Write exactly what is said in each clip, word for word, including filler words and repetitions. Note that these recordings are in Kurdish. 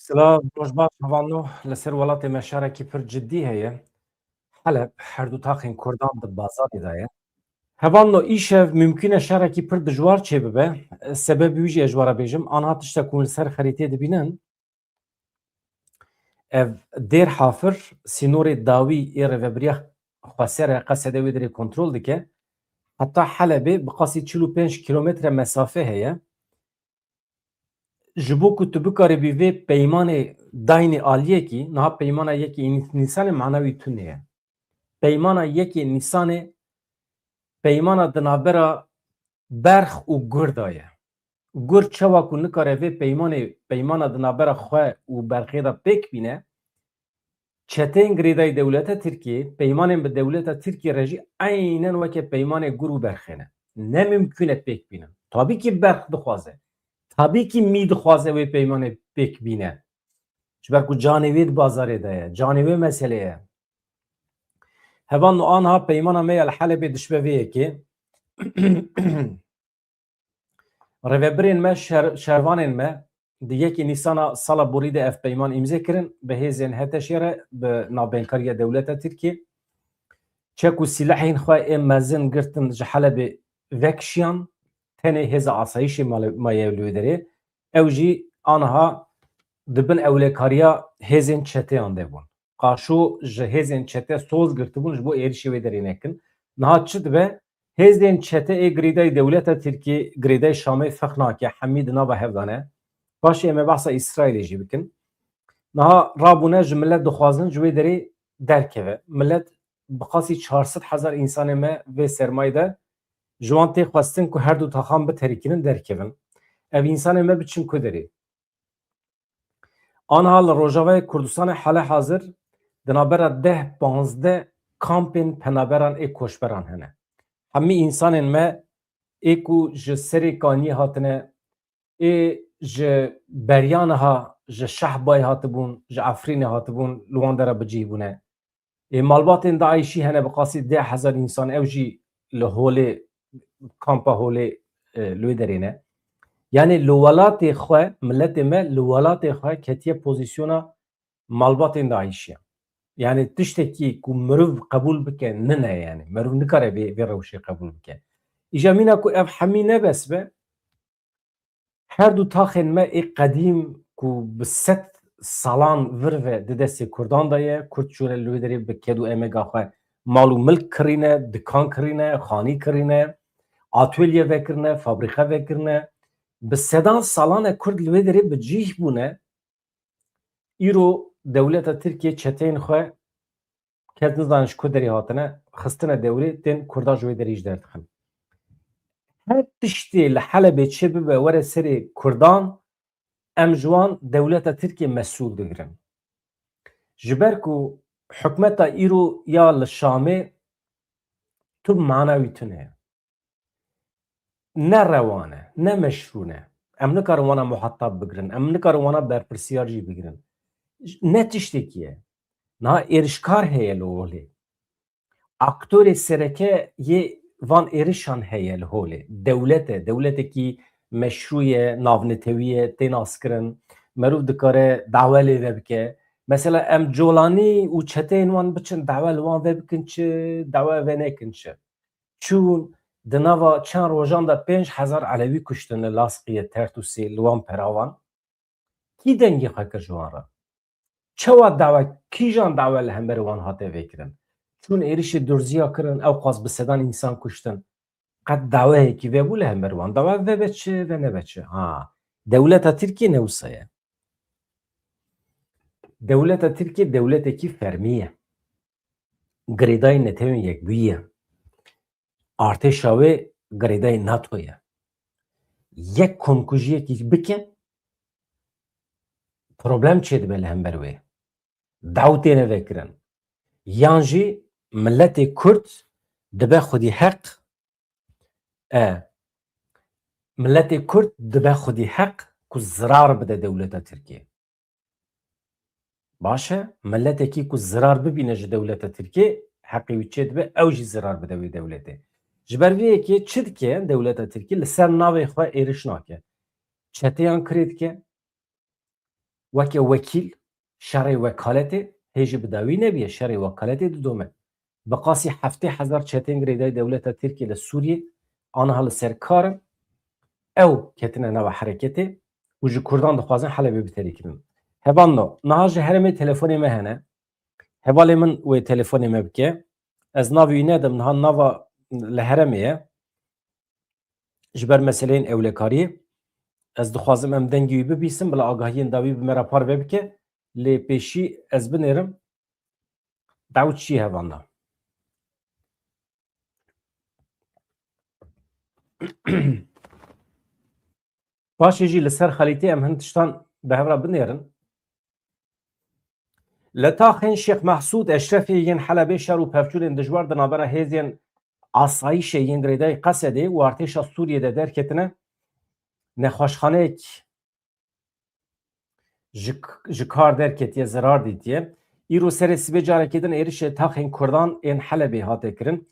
Silav, roj baş, hevalno. Li ser welatê me şerekî pir cidî heye. Heleb, her du taxên Kurdan di bazarê de ye. Hevalno, îşev mimkûn e şerekî pir dijwar çêbibe. Sebeb wî jî ez ji we re bêjim, anha tişta ku hûn li ser xerîtê dibînin, ev Dêr Hafir, sînorê dawî ê rêvebiriya Xweser e, Qesede wê derê kontrol dike. Heta Helebê bi qasî çil û pênc kîlometre mesafe heye. Ji bo ku tu bikaribî vê peymanê daynî aliyekî, niha peymana yekê Nîsanê mana wî tune ye. Peymana yekê Nîsanê peymana di navbera berx û gur de ye. Gur çawa ku nikare vê peymanê, peymana di navbera xwe û berxê de pêk bîne, çeteyên girêdayî dewleta Tirkiyê, peymanên bi dewleta Tirkiyê re jî eynen weke peymanê gur û berxê ne. Ne mimkûn e pêk bînin. Tabî kî berx dixwaze. Tabî kî mî dixwaze wê peymanê pêk bîne. Ji ber ku canê wê di bazarê de ye. Canê wê meselê ye. Hevalno, anha peymana me ya li Helebê dişibe vê yekê. Rêvebirên me, şer-, şervanên me di yekê Nîsana sala borî de ev peyman îmze kirin, bi hêzên H T Ş'ê re, bi navbeynkariya dewleta Tirkiyê. Çek û sîlehên xwe ê mezin girtin ji Helebê vekişiyan, tenê hêza asayîşê male-, maye li wê derê. Ew jî aniha di bin ewlekariya hêzên çeteyan de bûn. Qaşo ji hêzên çete soz girtibûn ji bo êrişê wê derê nekin. Niha çi dibe? Hêzên çete ê girêdayî dewleta Tirkiyê, girêdayî Şamê ferq nake, hemî di nava hev de ne. Paşê em ê behsa Îsraîlê jî bikin. Niha rabûne ji milet dixwazin ji wê derê derkeve. Milet bi qasî çar sed hezar însanê me vê sermayê de ji wan tê xwestin ku her du taxan biterikînin, derkevin. Ev însanê me biçin ku derê? Anha li Rojavayê Kurdistanê hale hazir di navbera deh panzdeh kampên penaberan ê koçberan hene. Hemî însanên me ê ku ji Serê Kaniyê hatine, ê ji beriya niha ji Şehbayê hatibûn, ji Efrînê hatibûn, li wan dera bi cih bûne. Ê, malbatên DAIŞ'î hene bi qasî deh hezar însan, ew jî li Holê, kampa Holê, e, li wê derê ne. Yanî li welatê xwe, miletê me li welatê xwe ketiye pozîsyona malbatên DAIŞ'ê. Yanî tiştekî ku mirov qebûl bike, nine yanî. Mirov nikare vê, vê rewşê qebûl bike. Îja mîna ku ev hemî nebes be, her du taxên me ê qedîm ku bi sed salan vir ve di destê Kurdan de ye, Kurd çûne li wê derê bi ked û emega xwe mal û milk kirîne, dikan kirîne, xanî kirîne, atölye vekirine, fabrîqe vekirine. Bi sedan salan e Kurd li wê derê bi cih bûne. Îro dewleta Tirkiyê çeteyên xwe, kes nizane ji ku derê hatine, xistine dewrê, tên Kurda ji wê derê jî derdixin. Her tiştê li Helebê çê bibe were serê Kurdan, em ji wan dewleta Tirkiyê mesûl digirin. Ji ber ku hikûmeta îro ya li Şamê tu mana wî tune ye. Ne rewan e, ne meşrû ne. Em nikarin wana muhatab bigirin, em nikarin wana berpirsiyar jî bigirin. Ne tiştekî ye. Niha êrişkar heye li holê. Aktorê sereke yê van êrişan heye li holê. Dewlet e, dewletekî meşrû ye, navnetewî ye, tê naskirin. Merov dikare dawe lê ve bike. Mesela em Colanî û çeteyên wan biçin dawe li wan ve bikin çi, dawe ve nekin çi. Çûn di nava çend rojan de pênc hezar Elewî kuştin li Laskiyê, Tertûsê, li wan peravan. Kî dengê xwe kir ji wan re? Çawa dawe, kîjan dawe li hemberî wan hate vêkirin? Çûn êrişê Durziya kirin, ew qas bi sedan însan kuştin. Qet daweyekî vebû li hember wan? Dawe vebe çi, ve nebe çi? Ha, dewleta Tirkiyê ne wisa ye. Dewleta Tirkiyê dewletekî fermî ye. Girêdayî Netewên Yekbûyî ye. Artêşa wê girêdayî NATO ye. Yek komkujiyekî bike, problem çêdibe li hember wê. Daw têne vekirin. Yan jî miletê Kurd dibe xwedî heq, e, miletê Kurd dibe xwedî heq ku zirar bide dewleta Tirkiyê. Baş e, miletekî ku zirar bibîne ji dewleta Tirkiyê, heqê wî çêdibe, ew jî zirar bide wê dewletê. Ji ber vê yekê çi dike dewleta Tirkiyê? Li ser navê xwe êriş nake. Çeteyan kirê dike. weke wekîl şerê wekaletê, hê jî bi dawî nebiye, şerê wekaletê didome. Bi qasî heftê hezar çetên girêdayî dewleta Tirkiyê li Sûriyê aniha li ser kar in. Ew ketine nava hereketê û ji Kurdan dixwazin Helebê biterî kirin. Hevalno, niha ji herêmê telefonê me hene. Hevalê min wê telefonê me bike. Ez navê wî nedim, niha nava li herêmê ye. Ji ber meseleyên ewlekariyê ez dixwazim em dengê wî bibîsin, bila agahiyên dawî bi me re parve bike. Lê pêşî ez binêrim, dawî çi hevanda. Paşê jî li ser xelîtê em hin tiştan bi hev re binêrin. Li taxên Şêx Mehsûd Eşrefê yên Helebê şer û pevçûnên dijwar di navbera hêzên asayîşê yên girêdayî Qesedê û artêşa Sûriyê de derketine, nexweşxaneyek ji, ji kar derketiye, zirar dîtiye. Îro serê sibê carekê din êrişê taxên Kurdan ên Helebê hate kirin.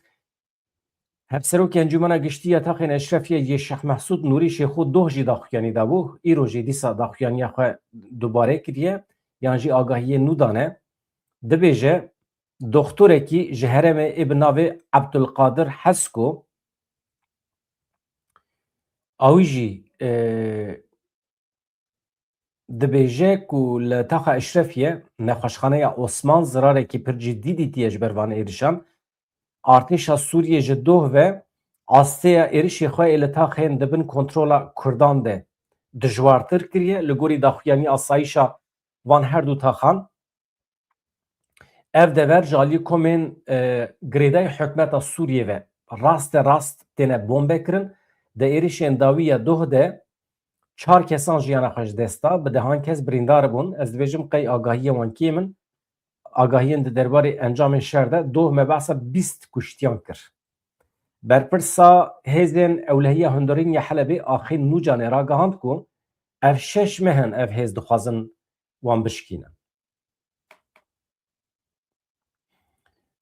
Hevserokê Encûmena Giştî ya Taxên Eşrefiyê yê Şêx Mehsûd Nûrî Şêxo doh jî daxuyanî dabû. Îro jî dîsa daxuyaniya xwe dubare kiriye, yan jî agahiyê nû dane. Dibêje, doxtorekî ji herêmê ê bi navê Ebdulqadir Hesko, awî jî, e, dibêje ku li taxa Eşrefiye, nexweşxaneya Osman, zirarekî pir cidî dîtiye ji ber van êrişan. Artêşa Sûriyê ji doh ve asteya êrişê xwe ê li taxên di bin kontrola Kurdan de dijwartir kiriye. Li gorî daxuyanî asayîşa van her du taxan, ev dever ji alî komên, e, girêdayî hikûmeta Sûriyê ve raste rast têne bombe kirin. Di êrişên dawî ya doh de çar kesan jiyana xwe ji dest da, bi dehan kes birîndar bûn. Ez dibêjim qey agahiyên wan kêm in. Agahiyên di derbarê encamên şer de doh me behsa bîst kuştiyan kir. Berpirsa hêzên ewlehiya hundirîn ya Helebê Axîn Nûcanê ragihand ku ev şeş meh in ev hêz dixwazin wan bişkînin.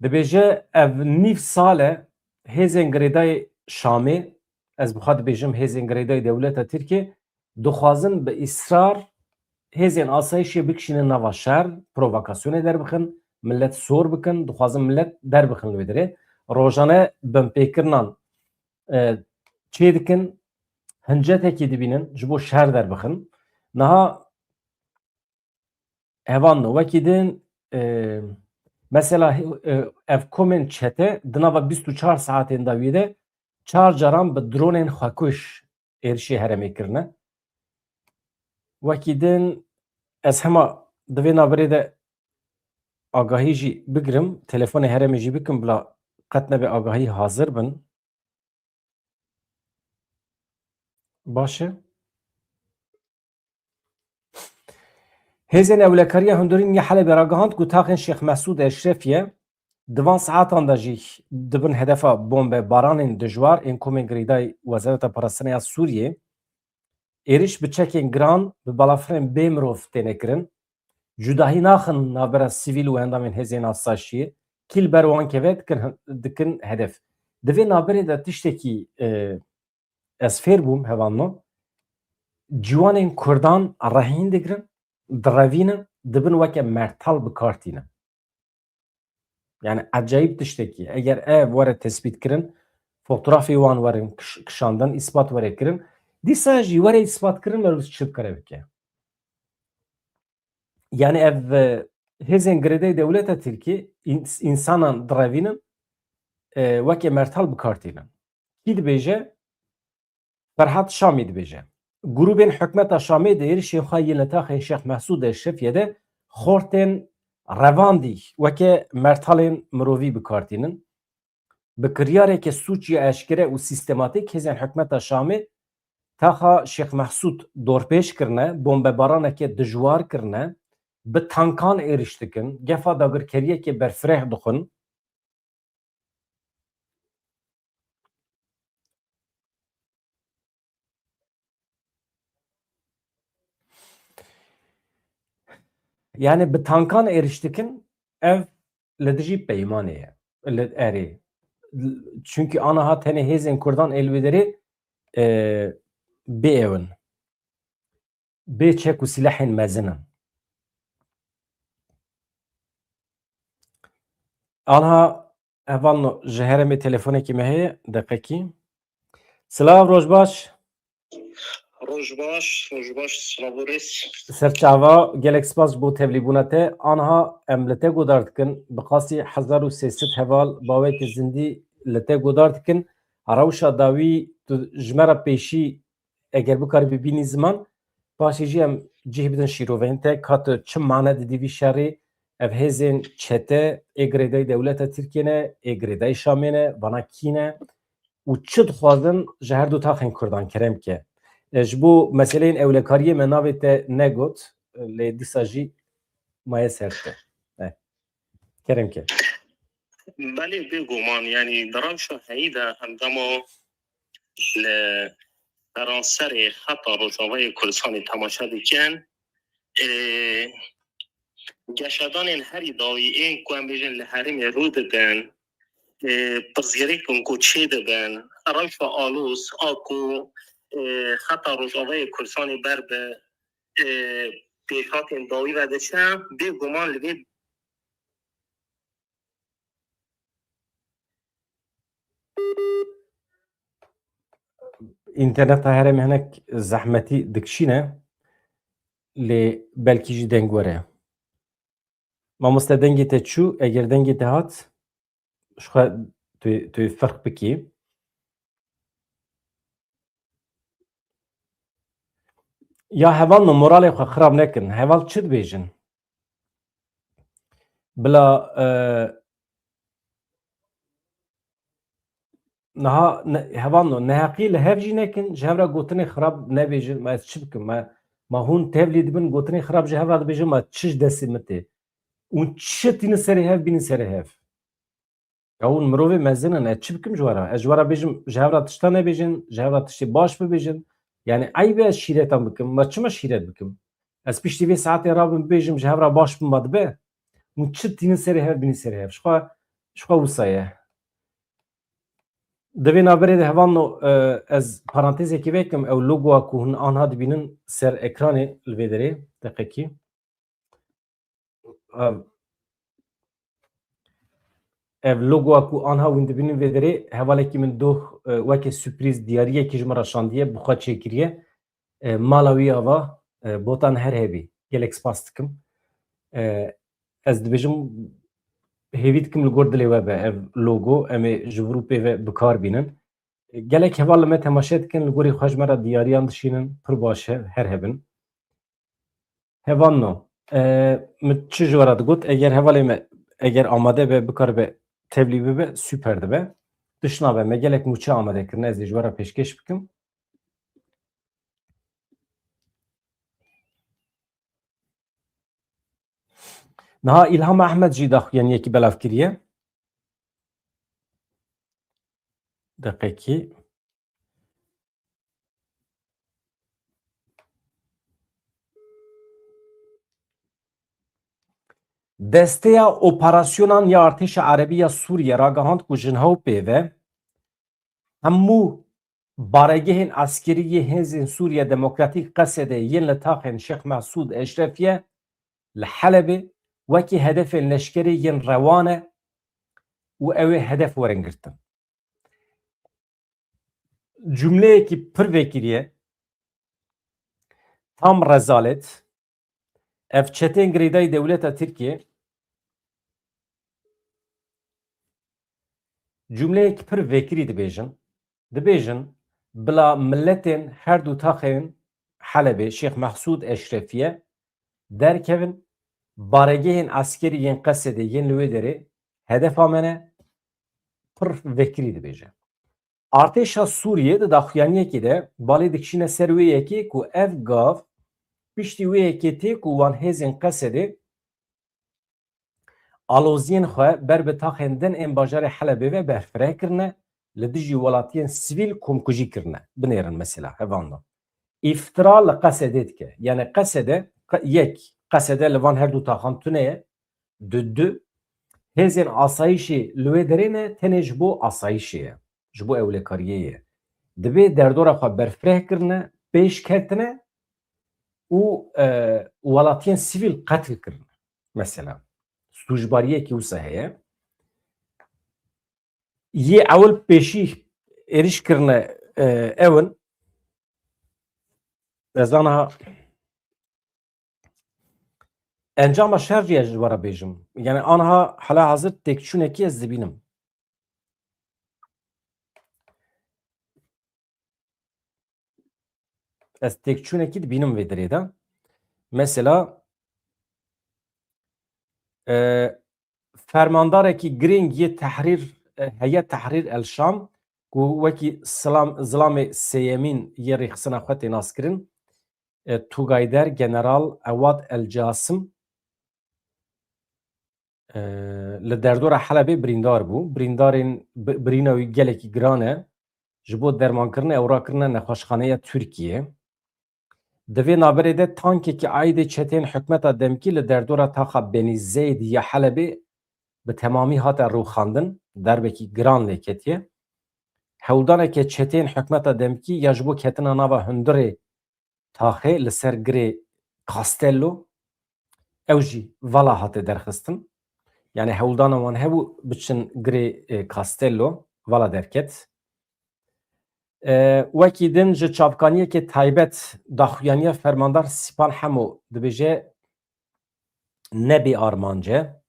Dibêje, ev nîv sal e hêzên girêdayî Şamê, ez bi xwe dibêjim hêzên girêdayî dewleta Tirkiyê, dixwazin bi îsrar hêzên asayîşê bikişînin nava şer, provokasyonê derbixin, millet sor bikin, dixwazin millet derbixin li wê derê. Rojane binpêkirinan, e, çêdikin, hincetekî dibînin, ji bo şer derbixin. Niha hevalno, wekî din, e, mesela, e, ev komên çete di nava bîst û çar saetên dawî de çar caran bi dronên xwekuş êrişê herêmê kirine. Wekî din ez hema di vê navberê de agahî jî bigirim, telefonê herêmê jî bikim, bila qet nebe agahî hazir bin. Baş e. Hêzên Ewlekariya Hundirîn ya Helebê ragihand ku taxên Şêx Mesûd Eşrefiye di van saetan de jî dibin hedefa bombe baranên dijwar ên komên girêdayî Wezareta Parastina ya Sûriyê. Êriş bi çekên giran, bi balafirên bê mirov têne kirin. Cudahî naxin navbera sivîl û endamên hêzên asayişiyê. Kî li ber wan keve dikin, dikin hedef. Di vê navberê de tiştekî, e, ez fêr bûm, hevalno. Ciwanên Kurdan rehîn digirin, direvînin, dibin weke mertal bi kar tînin. Yani ecayîb tiştekî. Eger ev were tespît kirin, fotografê wan werin kiş-, kişandin, îspat were kirin, dîsa jî were îspat kirin, merov çi dikare bike? Yani ev, e, hêzên girêdayî dewleta Tirkî ins-, însanan direvînin, e, weke mertal bi kar tînin. Kî dibêje? Ferhat Şamî dibêje, grûbên hikûmeta Şamê di êrişên xwe yên li taxên Şêx Mesûd Eşrefiyê de xortên revandî weke mertalên mirovî bi kar tînin. Bi kiryareke sûc ya eşkere û sîstematîk hêzên hikûmeta Şamê taxa Şêx Mesûd dorpêç kirine, bombebaraneke dijwar kirine, bi tankan êriş dikin, gefa dagirkeriyeke berfireh dixwin. Yani bi tankan êriş dikin, ev li dijî peymanê ye. Li erê. Çünkü aniha tenê hêzên Kurdan ê li wê derê, e, bê ew in. Bê çek û silahên mezin in. Anha hevalno ji herêmê telefonekî me heye, deqekî. Silav, roj baş. Roj baş, roj baş, silav û rêz. Serçava, gelek spas ji bo tevlîbûna te. Anha em li te godar dikin, bi qasî hezar û sê sed heval baweke zindî li te godar dikin. Rewşa dawî tu ji me re pêşî eger bikarî bibînî ziman, paşê jî em cih bidin şîroveyên te, ka tu çi mane didî vî şerê, ev hêzên çete ê girêdayî dewleta Tirkiyê ne, ê girêdayî Şamê ne, vana kî ne û çi dixwazin ji her du taxên Kurdan, kerem ke. E, ji bo meseleyên ewlekariyê me navê te negot, e, lê dîsa jî maye ser te. E, kerem ke. Belê, bêguman, yanî di rewşa heyî de em dema li seranserê xeta Rojavayê Kurdistanê temaşe dikin, ê, geşedanên herî dawî ên ku em bêjin li herêmê rû didin, ê, pirsgirêk in ku çê dibin, rewşa alûz a ku, ê, xeta Rojavayê Kurdistanê ber bi, ê, pêşhatên dawî ve diçe, bêguman li vê Înterneta herêmê hinek zehmetî dikişîne, lê belkî jî deng were. Mamoste, dengê te çû, eger dengê te hat, ji xwe tu, tu ferq bikî. Ya hevalno, moralê xwe xirab nekin. Heval çi dibêjin? Bila, e, niha ne, hevalno, neheqî li hev jî nekin, ji hev re gotinê xirab nebêjin. Ma ez çi bikim? Ma, ma hûn tevlî dibin, gotinê xirab ji hev re dibêjin, ma çi ji destê min tê? Hûn çi tînin serê hev, bînin serê hev? Ya hûn mirovê mezin in, ez çi bikim ji we re? Ez ji we re bêjim, ji hev re tişta nebêjin, ji hev re tiştê baş bibêjin. Yanî eyb e ez şîretan bikim, ma çima şîret bikim? Ez piştî vê saetê rabim bibêjim, ji hev re baş bim, ma dibe? Hûn çi tînin serê hev, bînin serê hev. Ji xwe, ji xwe wisa ye. Di vê navberê de hevalno, e, ez parantezekê vekim, ew logoya ku hûn anha dibînin ser ekranê li vê derê, deqekî. Ev, ev logoya ku anha hûn dibînin vê derê, hevalekî min doh, e, weke surprîz diyariyekî ji min re şandiye, bi xwe çêkiriye. E, mala wî ava, e, Botan her hebî. Gelek spas dikim. E, ez dibêjim, hêvî dikim li gor dilê we be ev logo, em ê ji vir û pê ve bi kar bînin. Gelek heval li me temaşe dikin, li gorî xwe ji me re diyariyan dişînin, pir baş e, her hebin. Hevalno, e, min çi ji we re digot, eger hevalê me, eger amade be, bikaribe tevlî bibe, super dibe. Tişt nabe, me gelek mûçe amade kirine, ez ê ji we re pêşkêş bikim. Niha Îlham Ehmed jî daxuyaniyekî belav kiriye. Deqekî. Desteya Operasyonan ya Artêşa Erebî ya Sûriye ragihand ku ji niha û pê ve hemû baregehên eskerî yê Hêzên Sûriye Demokratîk, Qesedê, yên li taxên Şêx Mehsûd Eşrefiye li Helebê wekî hedefên leşkerî yên rewan e û ew ê hedef werin girtin. Cumleyekî pir vekirî ye. Tam rezalet. Ev çetên girêdayî dewleta Tirkiyê cumleyek pir vekirî dibêjin. Dibêjin, bila miletên her du taxên Helebê, Şêx Mehsûd Eşrefiye derkevin, baregehên eskerî yên Qesedê yên li wê derê hedefa me ne, pir vekirî dibêje. Artêşa Sûriyê di daxuyaniyekê de balê dikişîne ser wê yekê ku ev gav piştî wê yekê tê ku wan hêzên Qesedê aloziyên xwe ber bi taxên din ên bajarê Helebê ve berfireh kirine, li dijî welatiyên sivîl komkujî kirine. Binêrin mesela, hevalno. Îftira li Qesedê dike. Yani Qesede, qe-, yek, Qesede li van her du taxan tune ye. Di du, hêzên asayîşê li wê derê ne, tenê ji bo asayîşê ye, ji bo ewlekariyê ye. Divê derdora xwe berfireh kirine, pêş ketine û, e, welatiyên sivîl qetil kirine. Mesela, sûcbariyekî wisa heye. Yê ewil pêşî êrîş kirine, e, ew in. Ez aniha encama şer jî ez ji we re bêjim. Yani aniha hala hazir têkçûnekî ez dibînim. Ez têkçûnekî dibînim vê dirê de. Mesela, e, fermandarekî girîng yê tehrîr, e, Heyet Tehrîr El Şam, ku wekî silam-, zilamê sêyemîn yê rêxistina xwe tê naskirin, e, Tugayder General Ewad El Casim, e, li derdora Helebê birîndar bû. Birîndarên bi-, birîna wî gelekî giran e. Ji bo dermankirinê ew rakirine nexweşxaneya Tirkiyê. Di vê navberê de tankekî aîdê çeteyên hikûmeta demkî li derdora taxa Benî Zeyd ya Helebê bi temamî hate rûxandin, derbekî giran lê ketiye. Hewldaneke çeteyên hikûmeta demkî ya ji bo ketina nava hundirê taxê li ser girê Castello, ew jî vala hate derxistin. Yani hewldana wan hebû biçin girê, e, Castello, vala derket. E, wekî din ji çavkaniyeke taybet daxuyaniya fermandar Sîpan Hemo dibêje, ne bê armanc e.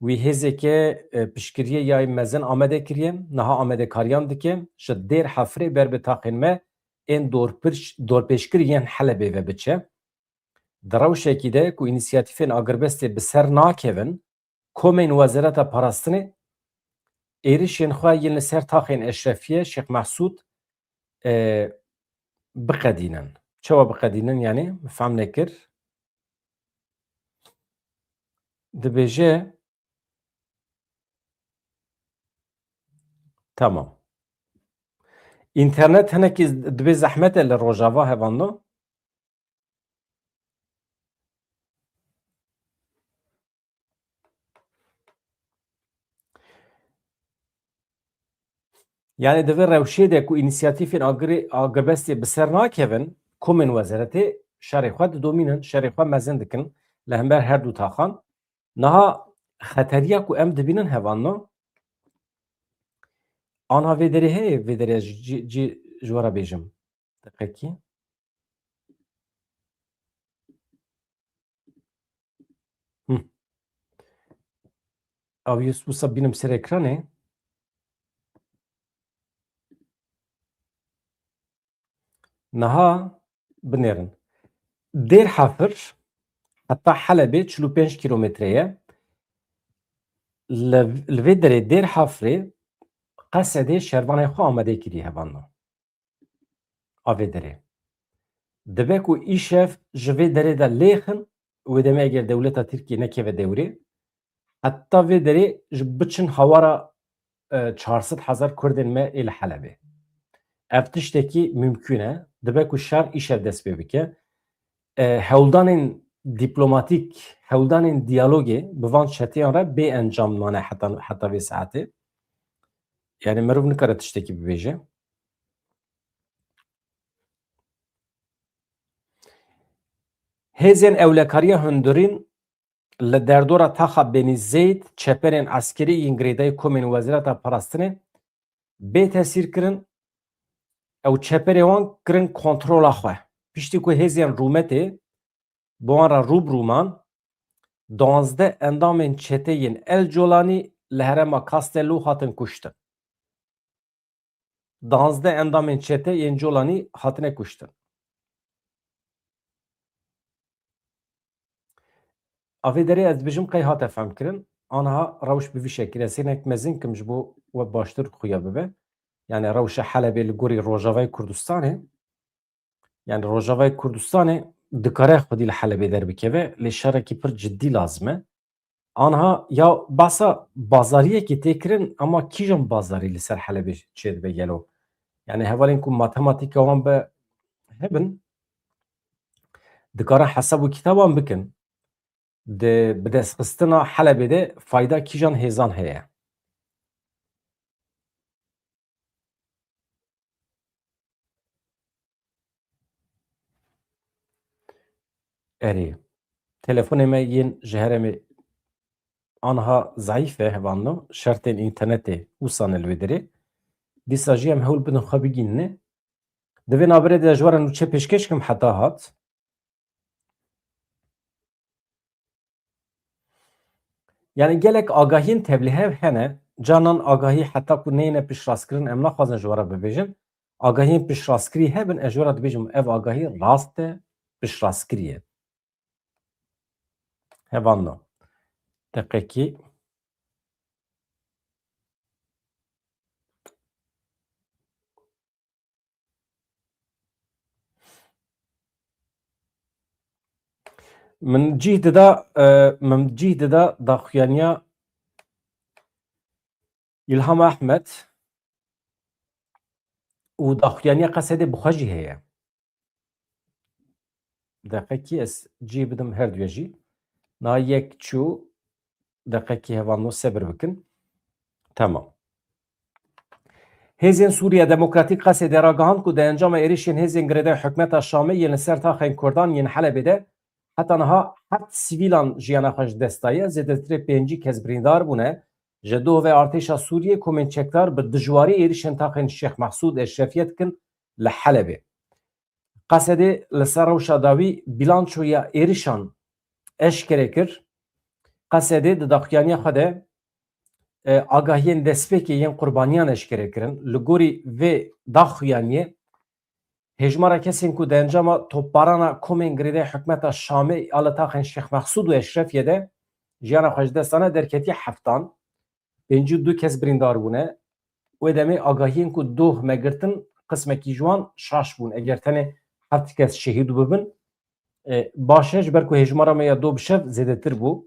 Wî hêzeke, e, piştgiriyê ya mezin amade kiriye, niha amadekariyan dike, ji Dêr Hefrê ber bi taxên me ên dorpirş-, dorpêşkir yên Helebê ve biçe. Di rewşekî de ku înîsiyatîfên agirbestê bi ser nakevin, komên Wezareta Parastinê êrişên xwe yên li ser taxên Eşrefiye, Şêx Mehsûd, e, biqedînin. Çawa biqedînin, yani? Min fehm nekir. Dibêje, tamam. Înternet hinekî dibê zehmet e li Rojava, hevando. Yani di vê rewşê de ku înîsiyatîfên agirê-, agirbestê bi ser nakevin, komên wezeretê şerê xwe didomînin, şerê xwe mezin dikin li hember her du taxan. Niha xeteriya ku em dibînin, hevano, anha vê derê heye, vê derê ji, ji, ji, ji we re bêjim. Deqekî. Hı. Ew yê wisa bînim ser ekranê. Niha binêrin. Dêr Hefir heta Helebê çil û pênc kîlometre ye. Li, li vê derê Dêr Hefrê Qesedê şervanê xwe amade kiriye, hevano. A vê derê. Dibe ku îşev ji vê derê de lêxin, wê demê eger dewleta Tirkiyê nekeve dewrê, heta vê derê ji biçin hawara, e, çar sed hezar Kurdên me ê li Helebê. Ev tiştekî mimkûn e. Dibe ku şer îşev dest pê bike. E, hewldanên dîplomatîk, hewldanên diyalogê bi van çeteyan re bê encam mane heta, heta vê saetê. Yani mirov nikare tiştekî bibêje. Hêzên ewlekariya hundirîn li derdora taxa Benî Zeyd çeperên eskerî yên girêdayî komên Wezareta Parastinê bê tesîr kirin, ew çeperê wan kirin kontrola xwe. Piştî ku hêzên rûmetê bi wan re rû bi rû man, duwazdeh endamên çeteyên El Colanî li herêma Castello hatin kuştin. Duwazdeh endamên çete yên Colanî hatine kuştin. A vê derê ez dibêjim qey hate femkirin. Aniha rewş bi vî şekilî. Ez hinek mezin kim ji bo we baştir xuya bibe. Yani rewşa Helebê li gorî Rojavayê Kurdistanê. Yani Rojavayê Kurdistanê dikare xwedî li Helebê derbikeve, lê şerekî pir cidî lazim e. Anha ya basa bazariyekê tê kirin, ama kîjan bazarî li ser Helebê çêdibe gelo? Yani hevalên ku matematîka wan be hebin, dikarin hesab û kitaban bikin. Di bidestxistina Helebê de fayda kîjan hêzan heye? Erê. Telefonê me yên ji herêmê anha zayîf e, hevalno, şertên înternetê wisa ne li wê derê. Dîsa jî em hewl bidin xwe bigînine. Di vê navberê de ji we re nûçe pêşkêş kim heta hat. Yani gelek agahiyên tevlihev hene, canan agahî heta ku neyne piştrastkirin, em naxwazin ji we re bibêjin. Agahiyên piştrastkirî hebin, ez ji we re dibêjim, ev agahî rast e, piştrastkirî ye. Hevalno. Deqekî. Min cîh dida, e, min cîh dida daxuyaniya Îlham Ehmed û daxuyaniya Qesedê bi xwe jî heye. Deqekî ez cî bidim her duye jî. Na yek çû, deqekî hevalno sebir bikin. Tamam. Hêzên Sûriya Demokratîk Qesedê ragihand ku di encama êrişên hêzên girêdayî hikûmeta Şamê yên li ser taxên Kurdan yên Helebê de heta niha heft sivîlan jiyana xwe ji dest daye, zêdetirê pêncî kes birîndar bûne. Ji doh ve artêşa Sûriyê komên çekdar bi dijwarî êrişên taxên Şêx Mehsûd Eşrefiyê dikin li Helebê. Qesedê li ser rewşa dawî bîlançoya êrişan eşkere kir. Qesedê di daxuyaniya xwe de, e, agahiyên destpêkê yên qurbaniyan eşkere kirin. Li gorî vê daxuyaniyê, hêjmara kesên ku di encama topbarana komên girêdayî hikûmeta Şamê ya li taxên Şêx Mexsûd û Eşrefiyê de jiyana xwe ji dest dane derketiye heftan. Pêncî û du kes birîndar bûne. Wê demê agahiyên ku doh me girtin, qismekî ji wan şaş bûn. Eger tenê heft kes şehîd bibin, e, baş e, ji ber ku hêjmara me ya doh bi şev zêdetir bû.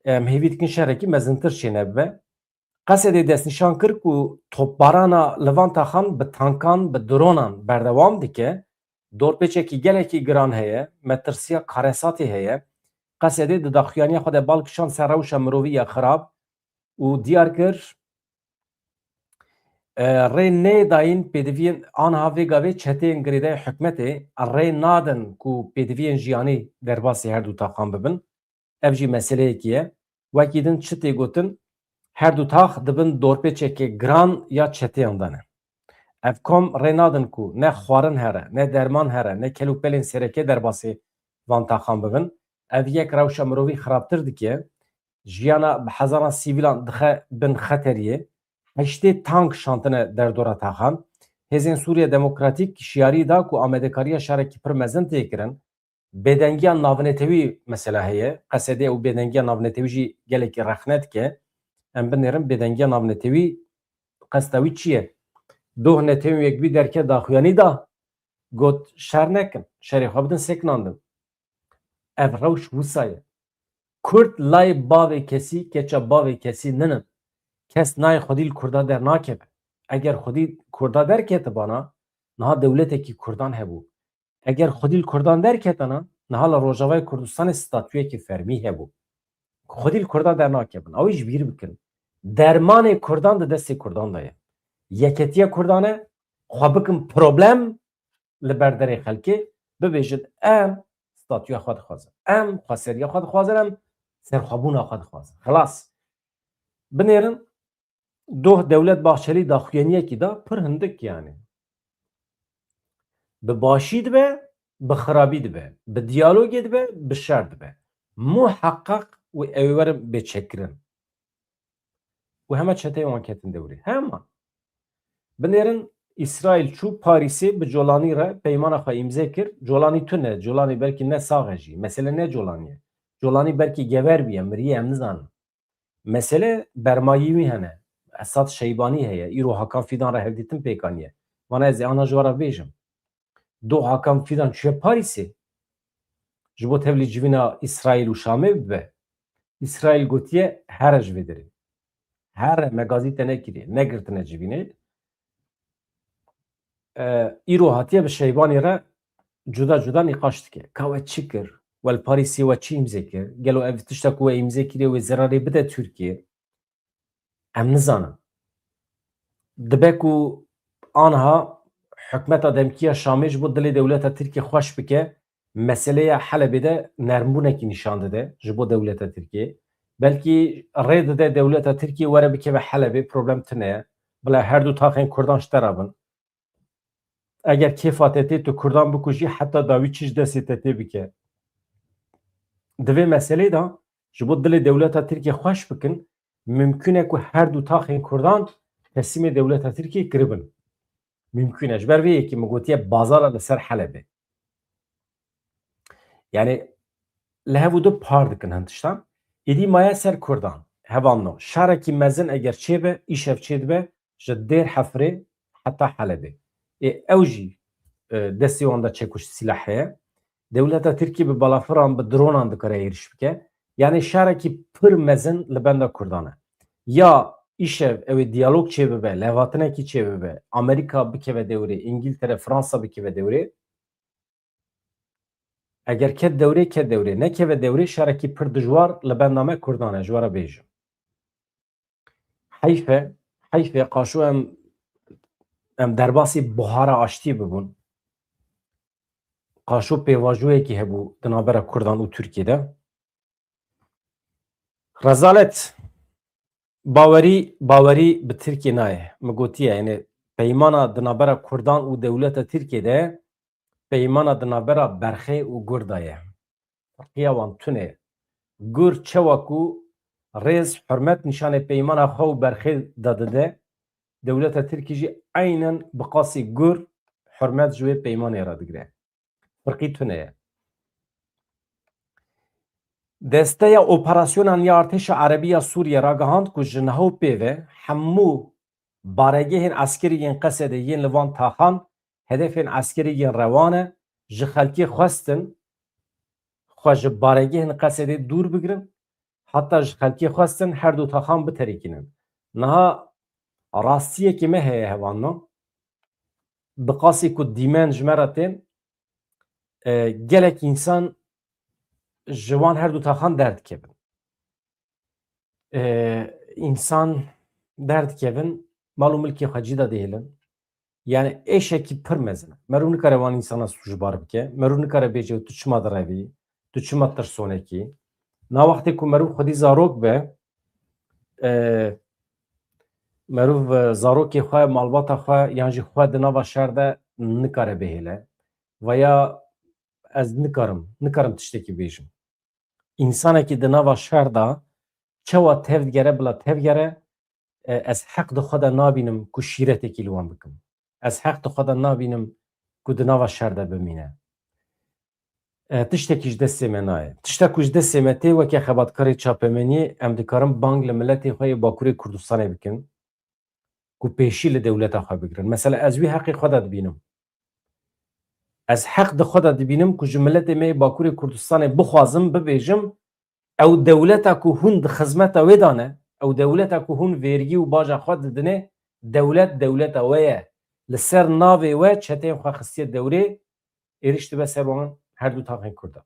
Em hêvî dikin şerekî mezintir çênebibe. Qesedê destnîşan kir ku topbarana li van taxan bi tankan, bi dronan berdewam dike. Dorpêçekî gelekî giran heye, metirsiya karesatê heye. Qesedê di daxuyaniya xwe de bal kişand ser rewşa mirovî ya xirab û diyar kir, e, rê nêdayîn pêdiviyên, anha vê gavê çeteyên girêdayî hikûmetê rê nadin ku pêdiviyên jiyanî derbasî her du taxan bibin. Ev jî meseleyekî ye. Wekî din çi tê gotin, her du tax di bin dorpêçeke giran ya çeteyan de ne. Ev kom rê nadin ku ne xwarin here, ne derman here, ne kelûpelên sereke derbasî van taxan bibin. Ev yek rewşa mirovî xirabtir dike, jiyana bi hezaran sivîlan dixe bin xeteriyê. Heştê tank şantine derdora taxan. Hêzên Sûriya Demokratîk şiyarî da ku amadekariya şerekî pir mezin tê kirin. Bêdengiya navnetewî mesela heye. Qesedê û bêdengiya navnetewî jî gelekî rexne dike. Em binêrin bêdengiya navnetewî qesta wî çi ye? Doh netewên yekbî derket daxuyanî da, got şer nekin, şerê xwe bidin sekinandin. Ev rewş wisa ye. Kurd layê bavê kesî, keça bavê kesî ninin. Kes nayê xwedî li Kurda dernakeve. Eger xwedî Kurda derketibana, niha dewletekî Kurdan hebû. Eger xwedî li Kurdan derketana, niha li Rojavayê Kurdistanê statuyekî fermî hebû. Xwedî li Kurdan dernakevin. Ew ê ji bîr bikin. Dermanê Kurdan di destê Kurdan de ye. Yeketiya Kurdan e, xwe bikin problem li ber derê xelkê, bibêjin, em statuya xwe dixwazin. Em xweseriya xwe dixwazin, em serxwebûna xwe dixwazin. Xilas. Binêrin, doh Dewlet Bahçelî daxuyaniyekî da pir hindik, yani. Bi başî dibe, bi xirabî dibe, bi diyalogê dibe, bi şer dibe. Muheqeq û ew ê werin bê çekkirin. Û heme çeteyê wan ketin dewrê. Hema. Binêrin, Îsraîl çû Parîsê, bi Colanî re peymana xwe îmze kir. Colanî tune, Colanî belkî ne sax e jî. Mesele ne Colanî ye. Colanî belkî gever bûye, miriye, em nizanin. Mesele bermayî wî hene. Esad Şeybanî heye. Îro Hakan Fidan re hevdîtin pêk aniye. Vana ez ê ana ji we re bêjim. Doh Hakan Fidan çûye Parîsê. Ji bo tevlî civîna Îsraîl û Şamê bibe. Îsraîl gotiye, here ji vê derê. Here, me gazî te nekiriye. Negirtine civînê. E, îro hatiye bi Şeybanî re cuda cuda nîqaş dike. Ka we çi kir? We li Parîsê we çi îmze kir? Gelo ev tişta ku we îmze kiriye wê zerarê bide Tirkiyê? Em nizanin. Dibe ku anha hikûmeta demkî ya Şamê ji bo dilê dewleta Tirkiyê xweş bike, meseleya Helebê de nermbûnekî nîşan dide ji bo dewleta Tirkiyê. Belkî rê dide dewleta Tirkiyê were bikeve Helebê, problem tune ye. Bila her du taxên Kurdan ji te re bin. Eger kêfa te tê, tu Kurdan bikujî, heta dawî çi ji destê te tê bike. Di vê meselê de ji bo dilê dewleta Tirkiyê xweş bikin, mimkun e ku her du taxên Kurdan teslîmê dewleta Tirkiyê kiribin. Mimkun e. Ji ber vê yekê min gotiye bazara li ser Helebê. Yani li hev û du par dikin hin tiştan. Êdî maye ser Kurdan. Hevalno, şarekî mezin eger çêbe, îşev çêdibe, ji Dêr Hefrê heta Helebê. Ê, ew jî, e, destê wan de çekuş sîlah heye. Dewleta Tirkî bi balafiran, bi dronan dikare êriş bike. Yani şarekî pir mezin li benda Kurdan e. Ya îşev ew ê diyalog çêbibe, lêhatinekî çêbibe, Amerîka bikeve dewrê, Îngiltere, Fransa bikeve dewrê. Eger ket dewrê, ket dewrê. Nekeve dewrê, şarekî pir dijwar li benda me Kurdan e, ji we re bêjim. Heyf e, heyf e, qaşo em, em derbasî buhara aştiyê bibûn. Qaşo pêvajoyekî hebû di navbera Kurdan û Tirkiyê de. Rezalet. Bawerî, bawerî bi Tirkiyê nayê. Min gotiye, yani peymana di navbera Kurdan û dewleta Tirkiyê de, peymana di navbera Berxê û Gur de ye. Ferqiya wan tune ye. Gur çewa ku rêz, hurmet nîşanê peymana xwe û Berxê de dide, dewleta Tirkî jî eynen bi qasî Gur hurmet ji wê peymanê re digire. Firqî tune ye. Desteya Operasyonan ya Artêşa Erebî ya Sûriyê ragihand ku ji niha û pê ve hemû baregehên eskerî yên Qesedê yên li van taxan hedefên eskerî yên rewan e, ji xelkê xwestin xwe ji baregehên Qesedê dûr bigirin, heta ji xelkê xwestin her du taxan biterikînin. Niha rastiyekî me heye hevalno. Bi qasî ku dîmen ji me re tên, e, gelek însan ji wan her du taxan derdikevin. E, însan derdikevin, mal û milkê xwe cî de dihêlin. Yani êşekî pir mezin e. Merû nikare wan însana sûcbar bike. Merû nikare bêje tu çima direvî, tu çima tirsonekî. Na wextê ku merû xwedî zarok be, e, merûv, e, zarokê xwe, malbata xwe yan jî xwe di nava şer de nikare bihêle. Veya ez nikarim, nikarim tiştekî bêjim. Însanekî di nava şer de çawa tevdigere, bila tevgere, e, ez heq di xwe de nabînim ku şîretekî li wan bikim. Ez heq di xwe de nabînim ku di nava şer de bimîne. E, tiştekî ji destê me nayê. Tişta ku ji destê me tê, weke xebatkarê çapemeniyê, em dikarin bang li miletê xwe yê Bakurê Kurdistanê bikin ku pêşî li dewleta xwe bigirin. Mesela ez wî heqê xwe de dibînim. Ez heq di xwe de dibînim ku ji miletê me yê Bakurê Kurdistanê bixwazim, bibêjim, ew dewleta ku hûn di xizmeta wê de ne, ew dewleta ku hûn vêrgî û baja xwe didinê, dewlet dewleta we ye. Li ser navê we çeteyên xwe xistiye dewrê, êrîş dibe ser wan her du taxên Kurdan.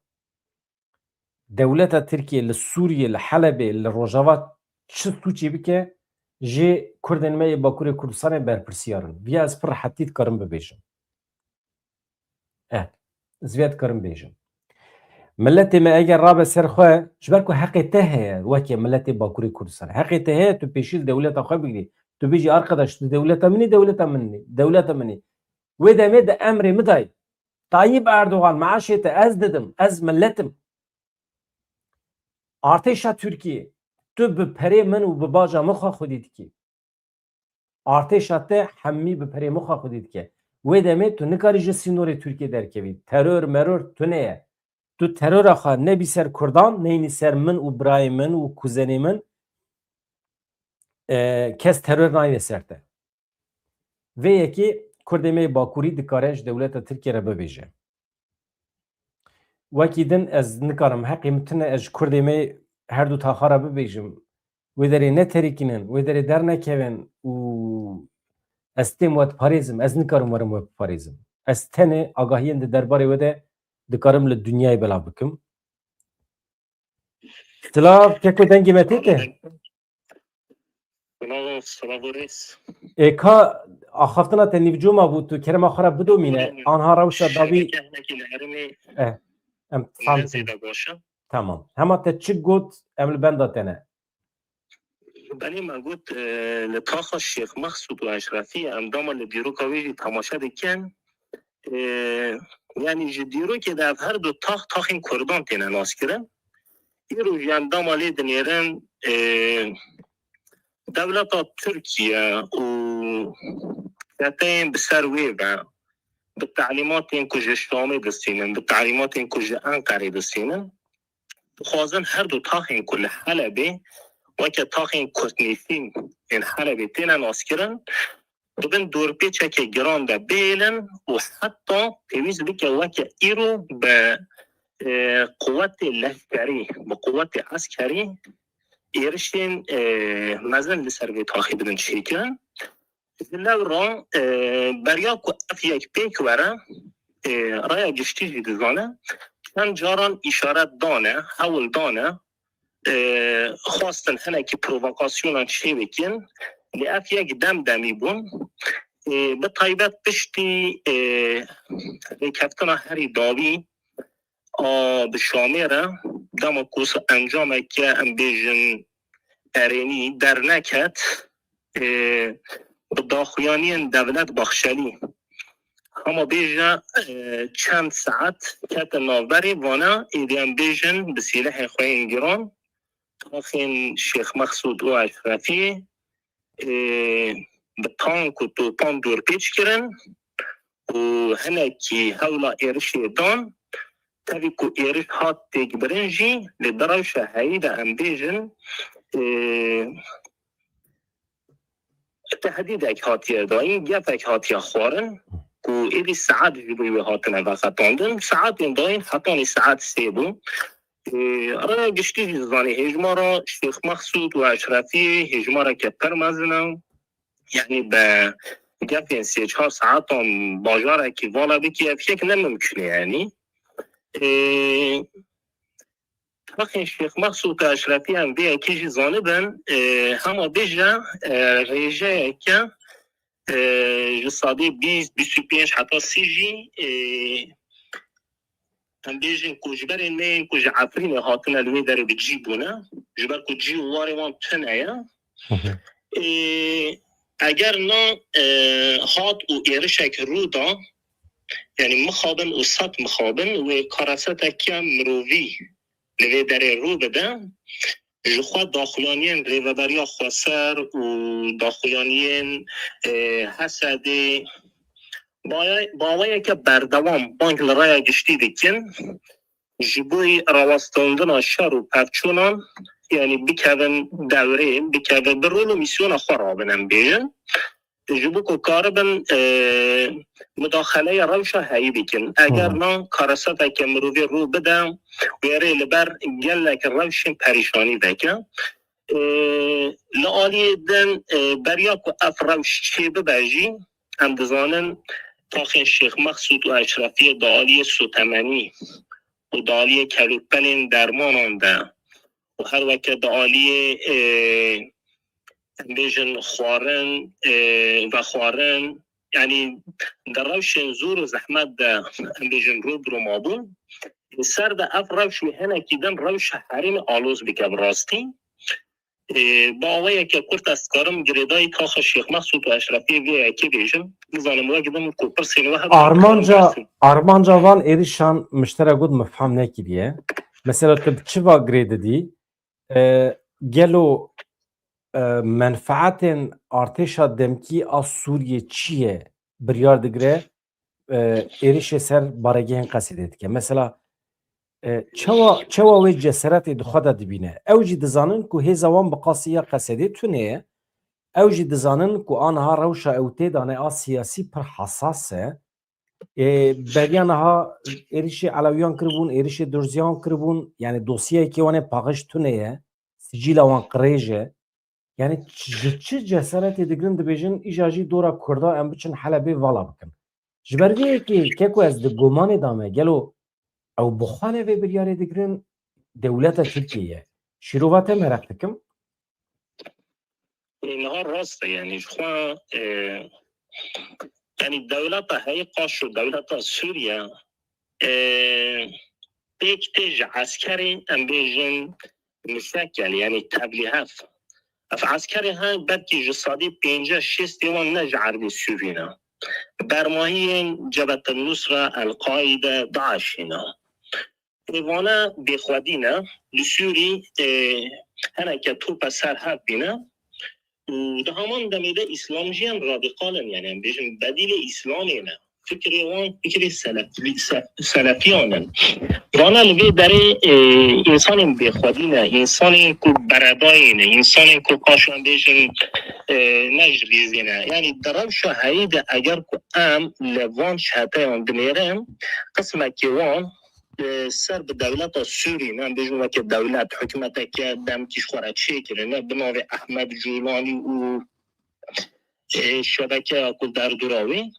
Dewleta Tirkiyê li Sûriyê, li Helebê, li Rojava çi sûcê bike, jê Kurdên me yê Bakurê Kurdistanê berpirsiyar in. Viya ez pir rehetî dikarim bibêjim. Eh, ez viya dikarim bêjim. Miletê me eger rabe ser xwe, ji ber ku heqê te heye, weke miletê Bakurê Kurdistanê. Heqê te heye, tu pêşî li dewleta xwe bigirî. Tu bêjî, "Arkadaş, tu dewleta min î, dewleta min î, dewleta min î." Wê demê di emrê min dayî. Tayyip Erdogan, maaşê te ez didim, ez milet im. Artêşa Tirkiyê, tu bi perê min û bi baja min xwe xwedî dikî. Artêşa te hemî bi perê min xwe xwedî dike. Wê demê tu nikarî ji sînorê Tirkiyê derkevî. Teror meror tune ye. Tu terora xwe nebî ser Kurdan, neynî ser min û birayê min û kuzenê min, e, kes teror nayne ser te. Vê yekê Kurdê me yê Bakurî dikare ji dewleta Tirkiyê re bibêje. Wekî din ez nikarim, heqê min tune ez ji Kurdê me her du taxa re bibêjim. Wê derê neterikînin, wê derê dernekevin û ez têm we diparêzim, ez nikarim werim we biparêzim. Ez tenê agahiyên di derbarê we de dikarim li dinyayê belav bikim. Silav, keko dengê me tê te? Silav, silav û rêz. Ê, ka axaftina te nîvco ma bû, tu kerema xwe re bidomîne. Anha rewşa dawî. Şeveke hinekî li herêmê. Eh, em fam ne zêde baş e. Tamam. Hema te çi got, em li benda te ne. Belê me got, e, li taxa Şêx Mexsûd û Eşrefî, em dema li dîroka wê jî temaşe dikin. E, yanî ji dîrokê de ev her du tax, taxên Kurdan têne naskirin. Îro jî em dema lê dinêrin, e, dewleta Tirkiye û çeteyên bi ser wê ve, bi telîmatên ku ji Şamê distînin, bi telîmatên ku ji Enqerê distînin, dixwazin her du taxên ku li Helebê weke taxên Kurdnîşîn ên Helebê têne naskirin, di bin dorpêçeke giran de bihêlin û heta pêwîst bike weke îro bi, e, quwetê leşkerî, bi quwetê eskerî êrişên, e, mezin li ser vê taxê bidin çêkirin. Ji lewra, e, beriya ku ev yek pêk were, e, raya giştî jî dizane, çend caran îşaret dane, hewl dane, e, xwestin hinekî provokasyonan çê bikin. Lê ev yek dem demî bûn. E, bi taybet piştî, e, rêkeftina herî dawî a bi Şamê re, dema ku encameke, em bêjin, erênî derneket, e, bi daxuyaniyên Devlet Baxşelî, hema bêje, e, çend saet kete navberê vana, êdî em bêjin, bi sîlehên xwe yên giran, taxên Şêx Mexsûd û Eşrefî, e, bi tank û topan dorpêç kirin û hinekî hewla êrişê dan. Tevî ku êriş hat têkbirin jî, lê di rewşa heyî de em bêjin, e, tehdîdek hatiye dayîn, gefek hatiye xwarin ku êdî saet ji bo wê hatine veqetandin. Saetên dayîn hetanî saet sê bû. E, raya giştî jî dizanî hêjmara Şêx Mexsûd û Eşrefiyê hêjmareke pir mezin e. Yanî bi gefên sê çar saetan bajarekî vala bikî, ev yek ne mimkun e yanî. E, Taxên Şêx Mexsûd û Eşrefî em vê yekê jî zanibin, e, hema bêje, e, rêjeyeke, e, ji sedê bîst, bîst û pênc heta sî jî, e, em bêjin ku ji berên me yên ku ji Efrînê hatine li wê derê bi cî bûne, ji ber ku cî û warê wan tune ye. Hı hı. E, eger na, e, hat û êrişek rû da, yanî mixabin û sed mixabin wê kareseteke mirovî li vê derê rû bide, ji xwe daxuyaniyên Rêveberiya Xweser û daxuyaniyên, e, H S D'ê, baye-, baweyeke berdewam bang li raya giştî dikin, ji bo rawestandina şer û pevçûnan, yanî bikevin dewrê, bikevin bi rol û mîsyona xwe rabin, em bêjin. Ji bo ku karibin, e, mudaxeleya rewşa heyî bikin. Eger Hı. na kareseteke mirovî rû bide, wê rê li ber gelek rewşên perîşanî veke. E, li aliyê din, e, beriya ku ev rewş çê bibe jî, em dizanin taxên Şêx Mexsûd û Eşrefiyê di aliyê sotemenî û di aliyê kelûpelên dermanan de û her weke di aliyê, e, em bêjin xwarin, e, vexwarin, yanî di rewşên zor û zehmet de, em bêjin, rû bi rû mabûn. Li ser de ev rewş wê hinekî din rewşa herêmê aloz bike bi rastî. E, bi awayeke kurt ez dikarim girêdayî taxa Şêx Mexsûd û Eşrefiyê vê yekê bêjim. Nizanim wek din ku pirsên we hebin, Armanca, dikarim armanca van êrişan miştera got min fehm nekiriye. Mesela tu bi çi va girê didî? E, gelo, e, menfaetên artêşa demkî a Sûriyê çi ye? Biryar digire, e, êrişê ser baregehên Qesedê dike. Mesela, e, çawa, çawa wê ceseretê di xwe de dibîne? Ew jî dizanin ku hêza wan bi qasî ya Qesedê tune ye. Ew jî dizanin ku aniha rewşa ew tê de ne a siyasî pir hesas e. E, beriya niha êrişê Elewiyan kiribûn, êrişê Durziyan kiribûn, yani dosyayekê wan ê paqij tune ye, sicîla wan qirêj e. Yani ç-, ji çi ceseretê digirin dibêjin, îja jî dora Kurda em biçin Helebê vala bikin. Ji ber vê yekê keko ez di gumanê de me, gelo ew bi xwe ne vê biryarê digirin, dewleta Tirkiyê ye. Şîrova te meraq dikim. Niha rast e, yani ji xwe, e, yani dewleta heyî qaşo, dewleta Sûriye, e, pêk tê ji eskerê, em bêjin, misekel, yanî tevlîhev. Ev eskerê he belkî ji sedî pêncî şêstê wan ne ji erdê Sûrî ne. Bermahiyên Cebetel Nusra, El-Qaîde, DAIŞê ne. Ê vane bêxwedî ne. Li Sûrî, e, hineke tope ser hev bîne. Û di heman demê de îslamciyên radîkal in, yanî em bêjin bedîlê îslamê ne. Fikrê wan fikrê selefî-, se-, selefiyan in. Vana li vê derê, e, însanên bêxwedî ne, însanên ku beredayê ne, însanên ku qaşan bêjin, e, ne ji lîzê ne. Yanî di rewşa heyî de eger ku em li van çeteyan dinêrin, qismekê wan, e, ser bi dewleta Sûrî ne, em bêjin weke dewlet, hikûmeteke demkî ji xwe re çêkirine, bi navê Ehmed Culanî û, e, şebekeya ku derdora wê.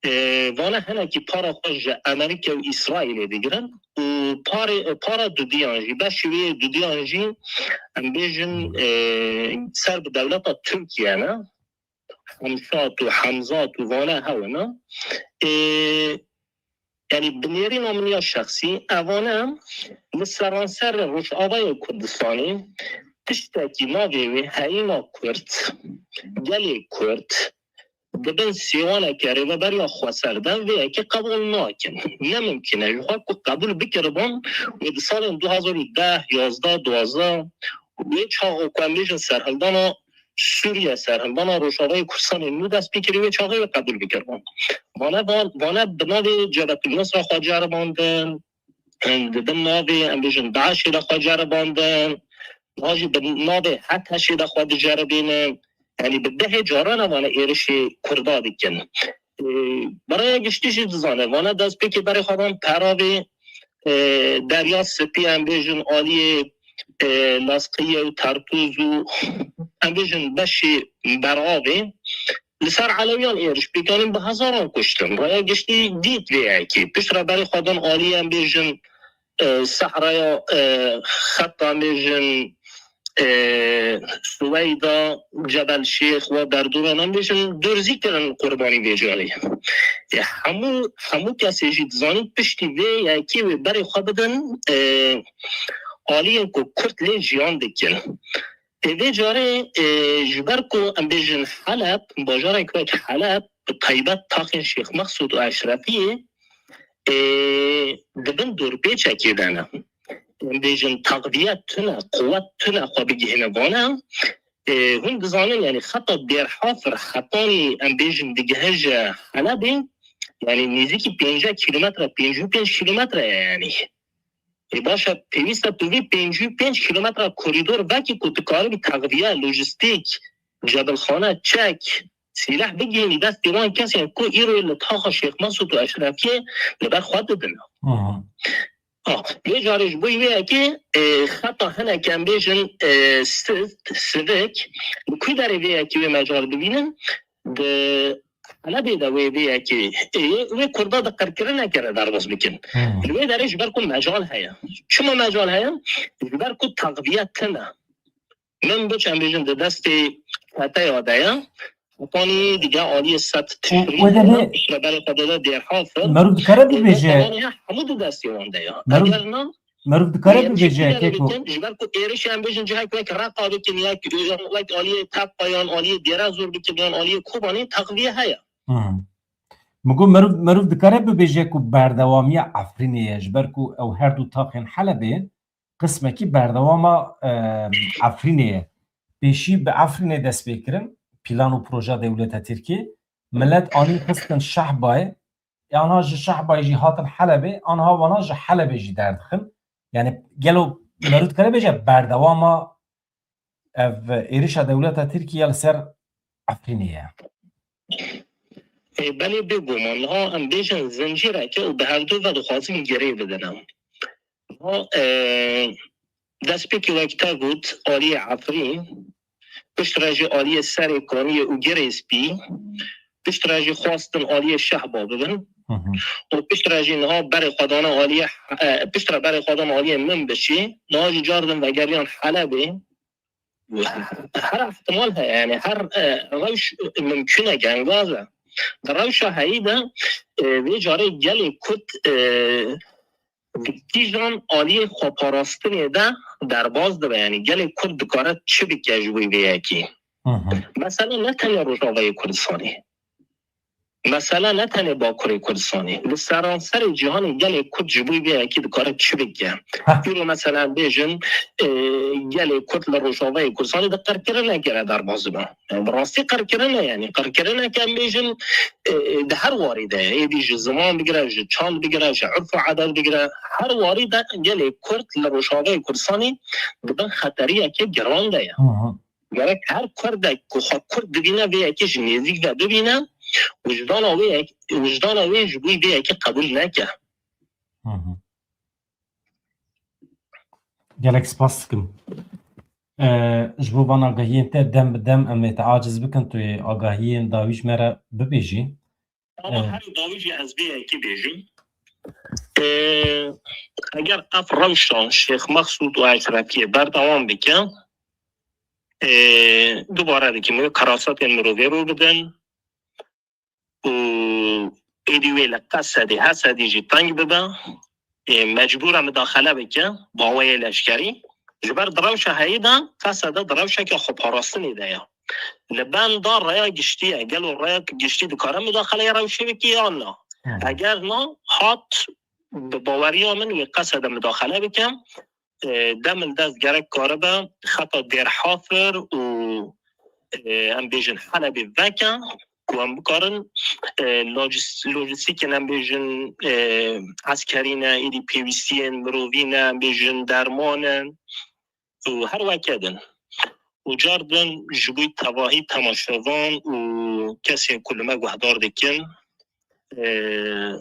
E, vana hinekî para xwe ji Amerîka û Îsraîlê digirin û parê, para dudiyan jî, beşê wê dudiyan jî, em bêjin, e, ser bi dewleta Tirkiye ne, Hemşat û Hemzat û vane hew ne. E, Yanî bi nêrîna min ya şexsî, evane li seranserê Rojavayê Kurdistanê tiştekî navê wê heyîna Kurd, gelê Kurd, di bin sêwaneke Rêveberiya Xweser de vê yekê qebûl nakin. Ne mimkîn e. Ji xwe ku qebûl bikiribûn, wê di salên du hazar û deh, yazdeh, duwazdeh, wê çax ku em bêjin serhildana Sûriye, serhildana Rojavayê Kurdistanê nû dest pê kirî, wê çaxê wê qebûl bikiribûn. Vane, van-, vane bi navê Cebetul Nusra xwe ceribandin, di bin navê, em bêjin, DAIŞê de xwe ceribandin, niha jî bi navê HTŞê de xwe diceribînin. Yanî bi dehê caran e vane êrişê Kurda dikin. Ê, bi raya giştî jî dizane, vane destpêkê berê xwe dan Peravê, e, Derya Spî, em bêjin aliyê, e, Lazqiye û Tertûz û, em bêjin, beşê beravê li ser Elewiyan êriş pêkanîn, bi hezaran kuştin. Raya giştî dît vê yekê. Piştre berê xwe dan aliyê, em bêjin, e, Sehraya, e, xeta, em bêjin, e, Suweyda, Cebel Şêx, wa derdora, em bêjin, durzî kirin qurbanî vê carê. E, hemû, hemû kesê jî dizanîn piştî vê yekê wê berê xwe bidin, e, aliyên ku Kurd lê jiyan dikin. Ê, vê carê, e, ji ber ku em bêjin Heleb, bajarek wek Heleb, bi taybet taxên Şêx Mexsûd û Eşrefiyê, e, di bin dorpêçekê de ne. Em bêjin taxviye tune, quwet tune xwe bigihîne vana. E, hûn dizanin, yanî xeta Dêrhafir hetanî em bêjin digihe ji Helebê, yanî nêzîkî pêncî kîlometre, pêncî û pênc kîlometre ye yanî. Ê, baş e, pêwîst e tu vî pêncî û pênc kîlometre korîdor vekî ku dikaribî texviye, lojîstîk, cebilxane, çek, sîleh bigihînî destê wan kesên ku îro li taxa Şêx Mesûd û Eşrefiyê li ber xwe didin. Aha. Ah, vê carê ji bo wê yekê, e, xeta hinek em bêjin, e, sivt, sivik, li ku derê vê yekê wê mecal bibînin, di Helebê de wê vê yekê, ê, wê Kurda di qirkirinekê re derbas bikin. Hmm. Li wê derê ji ber ku mecal heye. Çima mecal heye? Ji ber ku texviye tune. Min biç em bêjin di destê çeteya de ye. Hetanî dige aliyê sed Tişrî, wê de hene, bê piştre berê xwe dide Dêrhafir. Merûv dikare bibêje. Ê, hemû di destê wan de ye. Merûv Eger na, Meriv dikare bibêje yekê ku. Ji ber ku êrişê em bêjin cihek wek Reqa bikin, ya wek aliyê Teqa, yan aliyê Dêrezor bikin, yan aliyê Kobanê, texviye heye. Hmm. Min got meriv, meriv dikare bibêje ku berdewamiya Efrînê ye, ji ber ku ew her du taxên Helebê qismekî berdewama, e, Efrînê ye. Pêşî bi Efrînê dest pê kirin, plan û proja dewleta Tirkiyê. Milet anî xistin Şehbayê, Ê anha ji Şehbayê jî hatin Helebê, anha wana ji Helebê jî derdixin. Yani gelo meriv dikare bêje berdewama ev êrişa dewleta Tirkiye li ser Efrînê ye? Ê, belê bêguman, niha em bêjin zincîreke û bi hevdu ve dixwazin girê bidin em. Niha, e, destpêkê wek te got, aliyê Efrîn, piştre jî aliyê Serê Kaniyê û Girê Spî, piştre jî xwestin aliyê Şehba bibin. Hı hı. Û piştre jî niha berê xwe dane aliyê, e, piştre berê xwe dan aliyê Minbicê, niha jî cardin vegeriyan Helebê. Her ihtimal heye, yani her, e, rewş mimkün e, gengaz e. Di rewşa heyî de, e, vê carê gelê Kurd, e, di kîjan aliyê xweparastinê de derbas dibe, yanî gelê Kurd dikare çi bike ji bo vê yekê? Hı hı. Mesela ne tenê Rojavayê Kurdistanê. Mesela ne tenê Bakurê Kurdistanê. Li seranserê cîhanê gelê Kurd ji bo vê yekê dikare çi bike? Heh. Îro mesela em bêjin, e, gelê Kurd li Rojavayê Kurdistanê di qirkirinekê re derbas dibe. Yani bi rastî qirkirin e, yani qirkirinek em bêjin, e, e, di her warî de ye. Êdî ji ziman bigire, ji çand bigire, ji urf û adet bigire, her warî de gelê Kurd li Rojavayê Kurdistanê di bin xeteriyeke giran de ye. Hı hı. Gerek her Kurdek ku xwe Kurd dibîne vê yekê ji nêzîk ve bibîne, wijdana wê yek-, wijdana wê ji bo vê yekê qebûl neke. Hı hı. Gelek spas dikim. Ee, ji bo van agahiyên te dem bi dem em ê te aciz bikin, tu yê agahiyên dawî ji me re bibêjî. Ama Ee, her dawî jî ez vê yekê bêjim. Ee, eger ev rewşa Şêx Mexsûd û Eşrefiyê berdewam bike, ee, dubare dikim wê qerasatên mirovê rû bidin. û êdî wê li Qesedê, Hesedê jî teng bibe, ê, mecbûr e midaxele bike, bi awayê leşkerî. Ji ber di rewşa heyî de Qesede di rewşeke xweparastinê de ye. Li benda raya giştî ye. Gelo raya giştî dikare midaxeleyê rewşê bike yan na? Hı. Eger na, hat bi baweriya min wê Qesede midaxele bike. E, dem li dest gerek karibe xeta Dêrhafir û, e, em bêjin Helebê veke ku em bikarin, e, lojis-, lojistîkên em bêjin, e, eskerî ne, êdî pêwîstiyên mirovî ne, em bêjin derman in û her weke din. Û car din ji bo tevahî temaşevan û kesên ku li me guhdar dikin, Ee,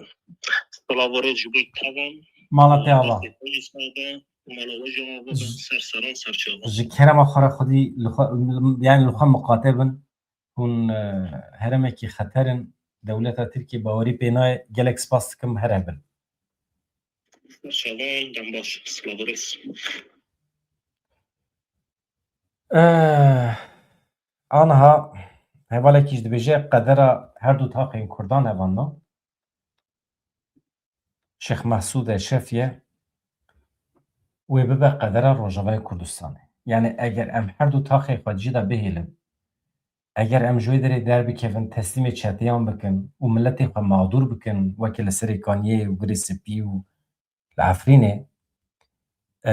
silav û rêz ji bo tevan. Mala te ava. Destê te jî sax be, mala we jî ava be, ser seran ser çavan. Ji kerema xwe re xwedî li xwe, yani li xwe miqate bin. Hûn, e, herêmekî xeter in. Dewleta Tirkiyê bawerî pê nayê. Gelek spas dikim, here bin. Ser çavan, dem baş. Silav û rêz. Eh, aniha hevalekî jî dibêje qedera her du taxên Kurdan hevalno. Şêx Mehsûd Eşrefiye wê bibe qedera Rojavayê Kurdistanê. Yani eger em her du taxê xwe cî de bihêlin, eger em ji wê derê derbikevin, teslîmê çeteyan bikin û miletê xwe mağdûr bikin, weke li Serê Kaniyê û Girê Spî û li Efrînê, e,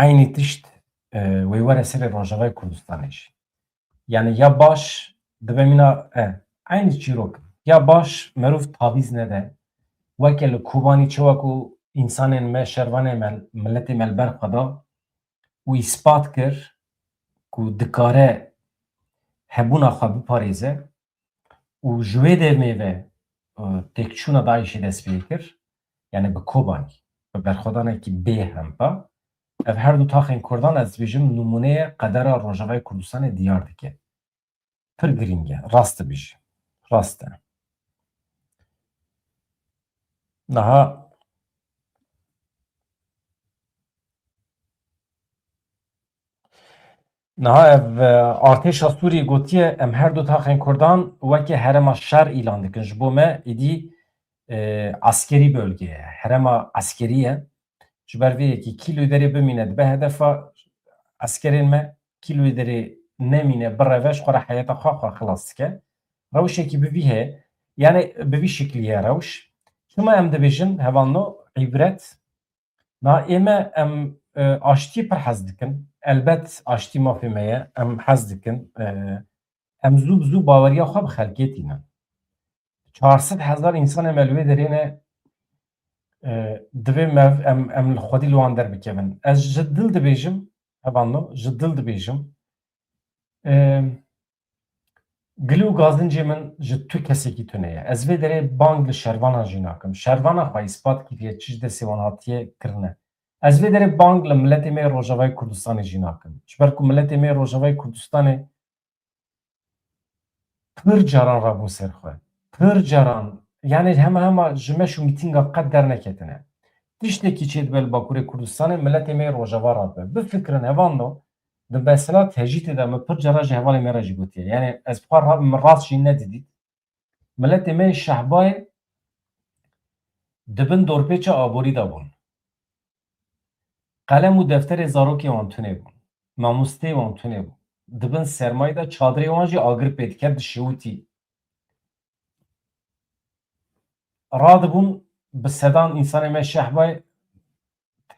eynî tişt, e, wê were serê Rojavayê Kurdistanê jî. Yani ya baş dibe mîna, e, eynî çîrok. Ya baş merov tavîz nede. Weke li Kobanî çawa ku însanên me, şervanê me, miletê me li ber xwe da û îspat kir ku dikare hebûna xwe biparêze, û ji wê demê ve, e, têkçûna DAIŞê dest pê kir, yani bi Kobanî, bi berxwedanekî bê hempa. Ev her du taxên Kurdan, ez dibêjim, nimûneyê qedera Rojavayê Kurdistanê diyar dike. Pir girîng e, rast dibêjî. Rast e. Niha Niha ev, e, artêşa Sûriyê gotiye, em her du taxên Kurdan weke herêma şer îlan dikin. Ji bo me êdî, e, eskerî bölge ye, herêma eskerî ye. Ji ber vê yekê kî li wê derê bimîne dibe hedefa eskerên me, kî li wê derê nemîne, bireve, ji xwe re heyeta xwe xwe xilas dike. Rewşekî bi vî heye, yani bi vî şiklî ye rewş. Çima em dibêjin, hevalno, îbret, Na ême em, e, aştiyê pir hez dikin. Elbet aştî mafê me ye. Em hez dikin. E, em zû bi zû baweriya xwe bi xelkê tînin. Çar sed hezar însanê me li wê derê ne, e, divê me, em, em li xwedî li wan derbikevin. Ez ji dil dibêjim, hevalno, ji dil dibêjim. E, Gil û gazincê min ji tu kesekî tune ye. Ez vê derê bang li şervanan jî nakim. Şervana xwe îspat kiriye çi ji destê wan hatiye kirine. Ez vê derê bang li miletê me yê Rojavayê Kurdistanê jî nakim. Ji ber ku miletê me yê Rojavayê Kurdistanê pir caran rabûn ser xwe. Pir caran, yani hema hema ji meş û mîtînga qet derneketine. Tiştekî çêdibe li Bakurê Kurdistanê, miletê me yê Rojava radibe. Bifikirin, hevalno, di mesela tecrîtê de min pir cara ji hevalê me re jî gotiye. Yani ez bi xwe ra-, min rast jî nedidît. Miletê me yê Şehbayê di bin dorpêça aborî de bûn. qelem û defterê zarokê wan tune bûn. Mamosteyê wan tune bûn. Di bin sermayê de çadirê wan jî agir pê diket, dişewitî. Radibûn bi sedan însanê me Şehbayê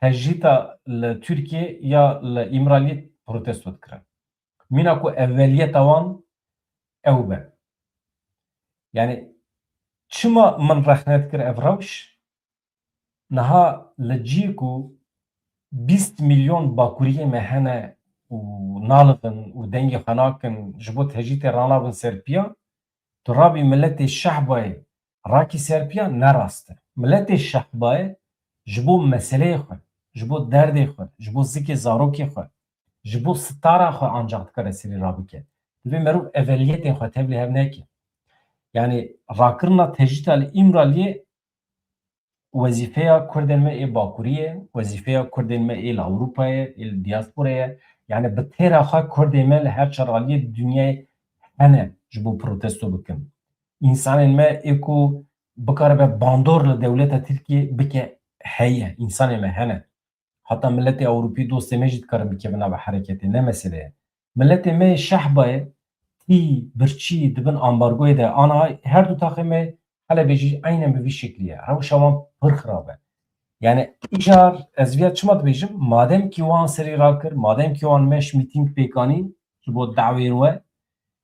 tecrîta li Tirkiyê ya li Îmraliyê protesto dikirin. Mîna ku eveliyeta wan ew be. Yani çima min rexne dikir ev rewş? Niha li cî ku bîst milyon bakuriyê me hene û nalivin û dengê xwe nakin, ji bo tecrîtê ranabin ser piya, tu rabî miletê Şehbayê rakî ser piya, ne rast e. Miletê Şehbayê ji bo meseleyê xwe, ji bo derdê xwe, ji bo zikê zarokê xwe, ji bo sitara xwe ancaq dikare serî rabike. Divê merov eveliyetên xwe tevlî hev neke. Yani rakirina tecrîta li Îmraliyê wezîfeya Kurdên me ê Bakurî ye, wezîfeya Kurdên me ê li Ewropayê, ê li diasporayê ye. Yani bi têra xwe Kurdên me li her çar aliyê dinyayê hene ji bo protesto bikin. Însanên me ê ku bikaribe bandor li dewleta Tirkiyê bike heye, însanê me hene. Heta miletê Ewropî dostê me jî dikarin bikevin nava hereketê, ne mesele ye. Miletê me yê Şehbayê tî, birçî di bin ambargoyê de, aniha her du taxê me Helebê jî eynen bi vî şeklî ye. Rewşa wan pir xirab e. Yani îcar ez viya çima dibêjim, madem kî wan serî rakir, madem kî wan meş mîtîng pêk anî ji bo dawên we,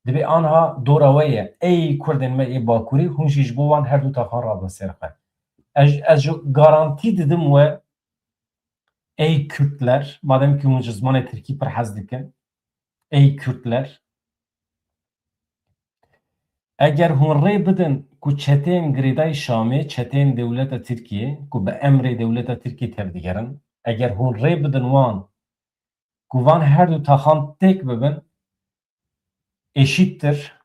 dibê aniha dora we ye. Ey Kurdên me ê Bakurî, hûn jî ji bo wan her du taxan rabin ser xwe. Ez, ez ji garantî didim we, ey Kürtler, madem ki hûn ji zimanê tirkî pir hez dikin, ey Kürtler, eger hûn rê bidin ku çeteyên girêdayî Şamê, çeteyên dewleta Tirkiyê, ku bi emrê dewleta Tirkiyê tevdigerin, eger hûn rê bidin wan ku van her du taxan têk bibin, eşittir,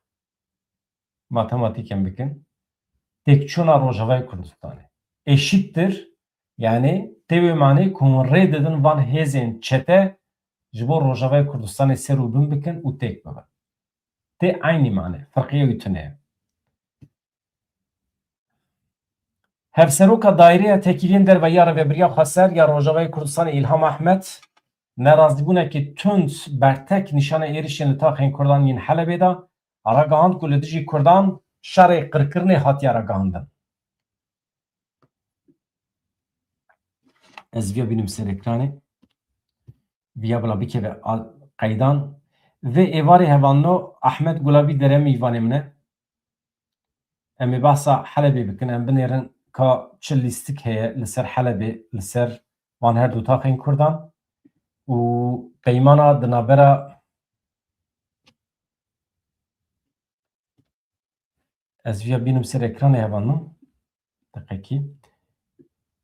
matematîken bikin, têkçûna Rojavayê Kurdistanê. Eşittir, yani tê wê manê ku hûn rê didin van hêzên çete ji bo Rojavayê Kurdistanê ser û bin bikin û têk bibin. Tê eynî manê, firqiyê wî tune ye. Hevseroka Daîreya Tekîliyên Derve ya Rêvebiriya Xweser ya Rojavayê Kurdistanê Îlham Ehmed nerazîbûnekî tund bertek nîşanê êrişên li taxên Kurdan yên Helebê da, ragihand ku li dijî Kurdan şerê qirkirinê hatiye ragihandin. Ez viya bînim ser ekranê. Viya bila bikeve a-, qeydan. Vê êvarê hevalno Ahmet Gulabî Dere mîvanê min e. Em ê behsa Helebê bikin, em binêrin ka çi lîstik heye li ser Helebê, li ser van her du taxên Kurdan û peymana di navbera Ez viya bînim ser ekranê hevalno. Deqekî.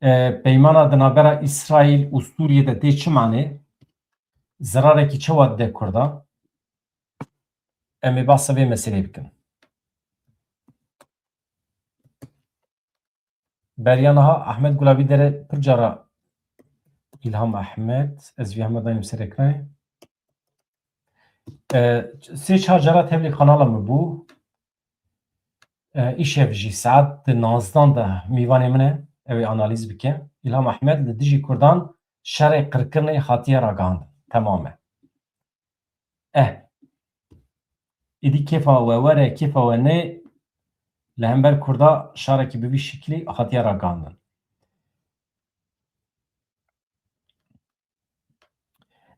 E, peymana di navbera Îsraîl û Sûriyê de tê çi manê? Zirarekî çawa dide Kurda? Em ê behsa vê meseleyê bikin. Beriya niha Ahmet Gulabî Dere pir cara Îlham Ehmed, ez vî heme dayim ser ekranê. E, sê çar cara tevlî kanala min bû. E, îşev jî saet di nozdan de mîvanê min e, ew ê analîz bike. Îlham Ehmed li dijî Kurdan şerê qirkirinê hatiye ragihandin. Temam e. Eh. Îdî kêfa we were, kêfa we nê, li hember Kurda şarekî bi vî şiklî hatiye ragihandin.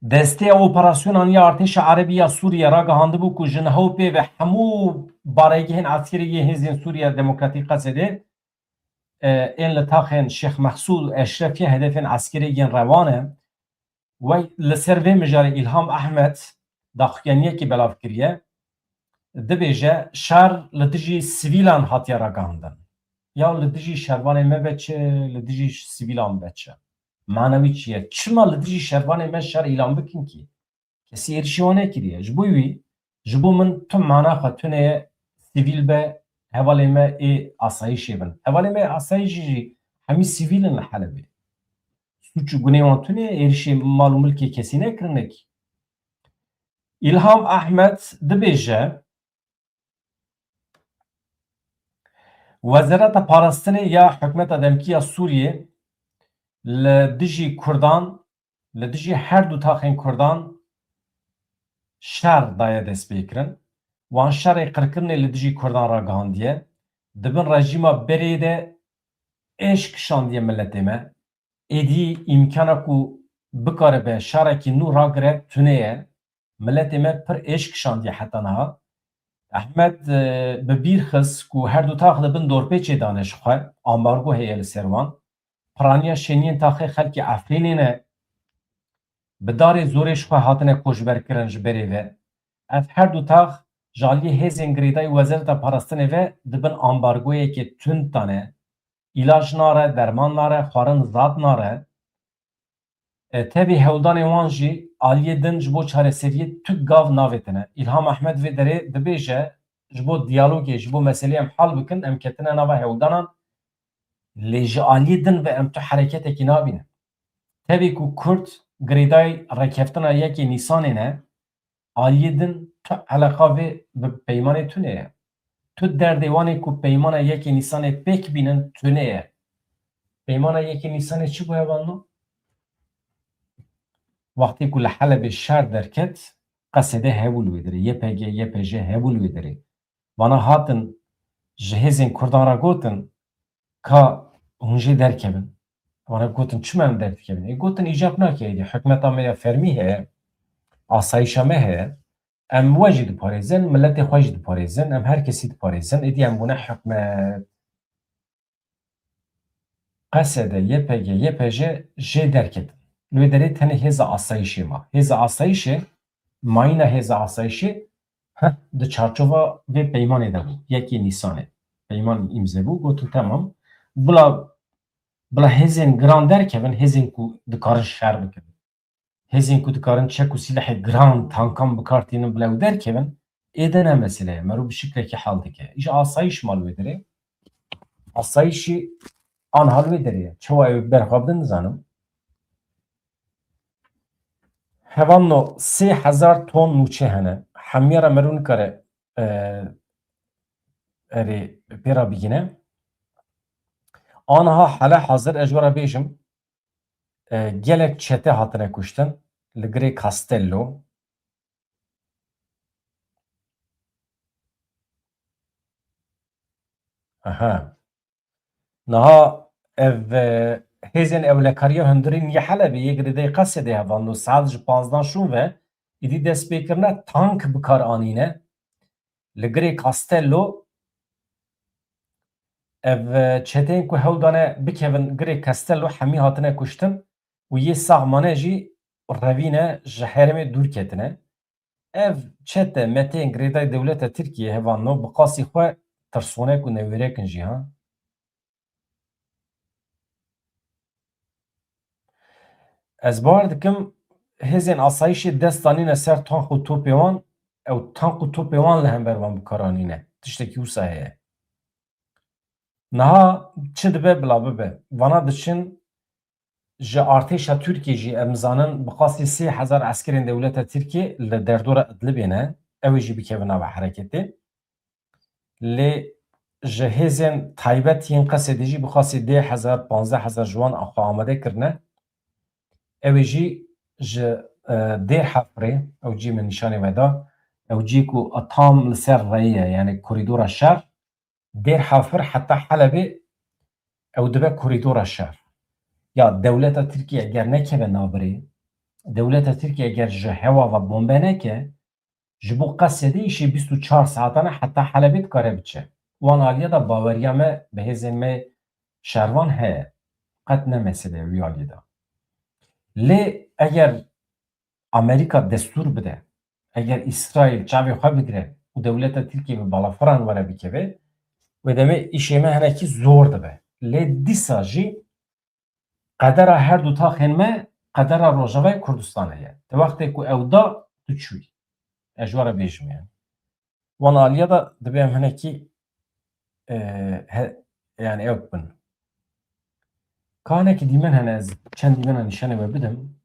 Desteya operasyonan ya Artêşa Erebî ya Sûriye ragihandibû ku ji niha û pê ve hemû baregehên eskerî yê Hêzên Sûriye Demokratîk, Qesedê, e, ên li taxên Şêx Mexsûd û Eşrefiyê hedefên eskerî yên rewan e. Wey li ser vê mijarê Îlham Ehmed daxuyaniyekî belav kiriye. Dibêje, şer li dijî sivîlan hatiye ragihandin. Ya li dijî şervanê me be çi, li dijî sivîlan be çi? Manewî çi ye? Çima li dijî şervanê me şer îlan bikin kî? Kesî êrişî wan nekiriye. Ji bo wî, ji bo min tu mana xwe tune ye, sivîl be, hevalê me ê asayîşê bin. Hevalê me ê asayîşê jî hemî sivîl in li Helebê. Sûc û gunê wan tune ye, êrişê mal û milkê kesî nekirine kî. Îlham Ehmed dibêje, Wezareta Parastinê ya Hikûmeta Demkî ya Sûriyê li dijî Kurdan li dijî her du taxên Kurdan şer daye destpêkirin. Wan şerê qirkirinê li dijî Kurdan ragihandiye. Di bin rejîma berê de êş kişandiye miletê me. Êdî îmkana ku bikaribe şerekî nû ragire tune ye. Miletê me pir êş kişandiye heta niha. Ehmed, e, bi bîr xist ku her du tax li bin dorpêçê dane ji xwe, ambargo heye li ser wan. Piraniya şêniyên taxê xelkê Efrînê ne. Bi darê zorê ji xwe hatine koçberkirin ji berê ve. Ev her du tax ji aliyê hêzên girêdayî Wezareta Parastinê ve di bin ambargoyeke tund de ne. Îlac nare, derman nare, xwarin zad nare. E, tevî hewldanên wan jî aliyê din ji bo çareseriyê tu gav navêtine. Îlham Ehmed vê derê dibêje, ji bo diyalogê, ji bo meseleyê em hal bikin, em ketine nava hewldanan, lê ji aliyê din ve em tu hereketekî nabînin. Tevî ku Kurd girêdayî rêkeftina yekê Nîsanê ne, aliyê din tu eleqa vê bi peymanê tune ye. Tu derdê wan ê ku peymana yekê Nîsanê pêk bînin tune ye. Peymana yekê Nîsanê çi bû hevalno? Wextê ku li Helebê şer derket, Qesedê hebû li wê derê, Y P G, Y P J hebû li wê derê. Vana hatin ji hêzên Kurdan re gotin, ka hûn jê derkevin. Wana gotin, çima em derdikevin? Ê gotin, îcab nake êdî. Hikmeta me ya fermî heye, asayîşa me heye. Em we jî diparêzin, miletê xwe jî diparêzin, em her kesî diparêzin. Êdî em bûne hikmet. Qesede, Y P G, Y P J jê derketin. Li wê derê tenê hêza asayîşê ma. Hêza asayîşê, mayîna hêza asayîşê, heh, di çarçova vê peymanê de bû. Yekê Nîsanê. Peyman îmze bû, gotin, temam. Bila, bila hêzên giran derkevin, hêzên ku dikarin şer bikin. Hêzên ku dikarin çek û sîlehê giran, tankan bi kar tînin, bila ew derkevin, ê de ne mesele ye. Mero bi şiklekî hal dike. Îja asayîş ma li wê derê. Asayîşî aniha li wê derê ye. Çawa ew berxwe bidin, nizanim. Hevalno sê hezar ton nûçe hene. Hemiya re mero nikare, e, erê pê re bigîne. Aniha hele hazir ez ji we re bêjim, e, gelek çete hatine kuştin li girê Castello. Aha. Niha ev, e, hêzên ewlekariya hundirîn yê Helebê, yê girêdayî Qesedê hevalno saet ji panzdan şûn ve êdî dest pê kirine tank bi kar anîne. Li girê Castello ev, e, çeteyên ku hewl dane bikevin girê Castello hemî hatine kuştin û yê sax mane jî revîne ji herêmê dûr ketine. Ev çete meteyên girêdayî dewleta Tirkiyê hevalno bi qasî xwe tirsonek û newêrek in jî ha. Ez bawer dikim hêzên asayîşê dest danîne ser tank û topê wan, ew tank û topê wan li hember wan bi kar anîne. Tiştekî wisa heye. Niha çi dibe bila bibe. Vana diçin ji artêşa Tirkiyê jî em zanin bi qasî sê hezar eskerên dewleta Tirkiyê li derdora Idlibê ne. Ew ê jî bikevin nava hereketê. Lê ji hêzên taybet yên Qesedê jî bi qasî deh hezar, panzdeh hezar ji wan xwe amade kirine. Ew ê jî ji, e, Dêr Hefrê, ew cî min nîşanê we da, ew cî ku a tam li ser reyê ye, yani korîdora şer, Dêr Hafir heta Helebê ew dibe korîdora şer. Ya dewleta Tirkiye eger nekeve navbirê, dewleta Tirkiye eger ji hewa ve bombe neke, ji bo Qesedê îşê bîst û çar saetane heta Helebê dikare biçe. Wan aliye de baweriya me bi hêzên me şervan heye. Qet ne mesele wî aliyê de. Lê eger Amerîka destûr bide, eger Îsraîl çavê xwe bigire û dewleta Tirkiyê bi balafiran were bikeve, wê demê îşê me hinekî zor dibe. Lê dîsa jî qedera her du taxên me qedera Rojavayê Kurdistanê ye. Di wextê ku ew da, tu çûyî. Ez ji we re bêjim yani. Wan aliya da dibe em hinekî, e, he, yani ew bin. Ka hinekî dîmen hene, ez çend dîmena nîşanê we bidim.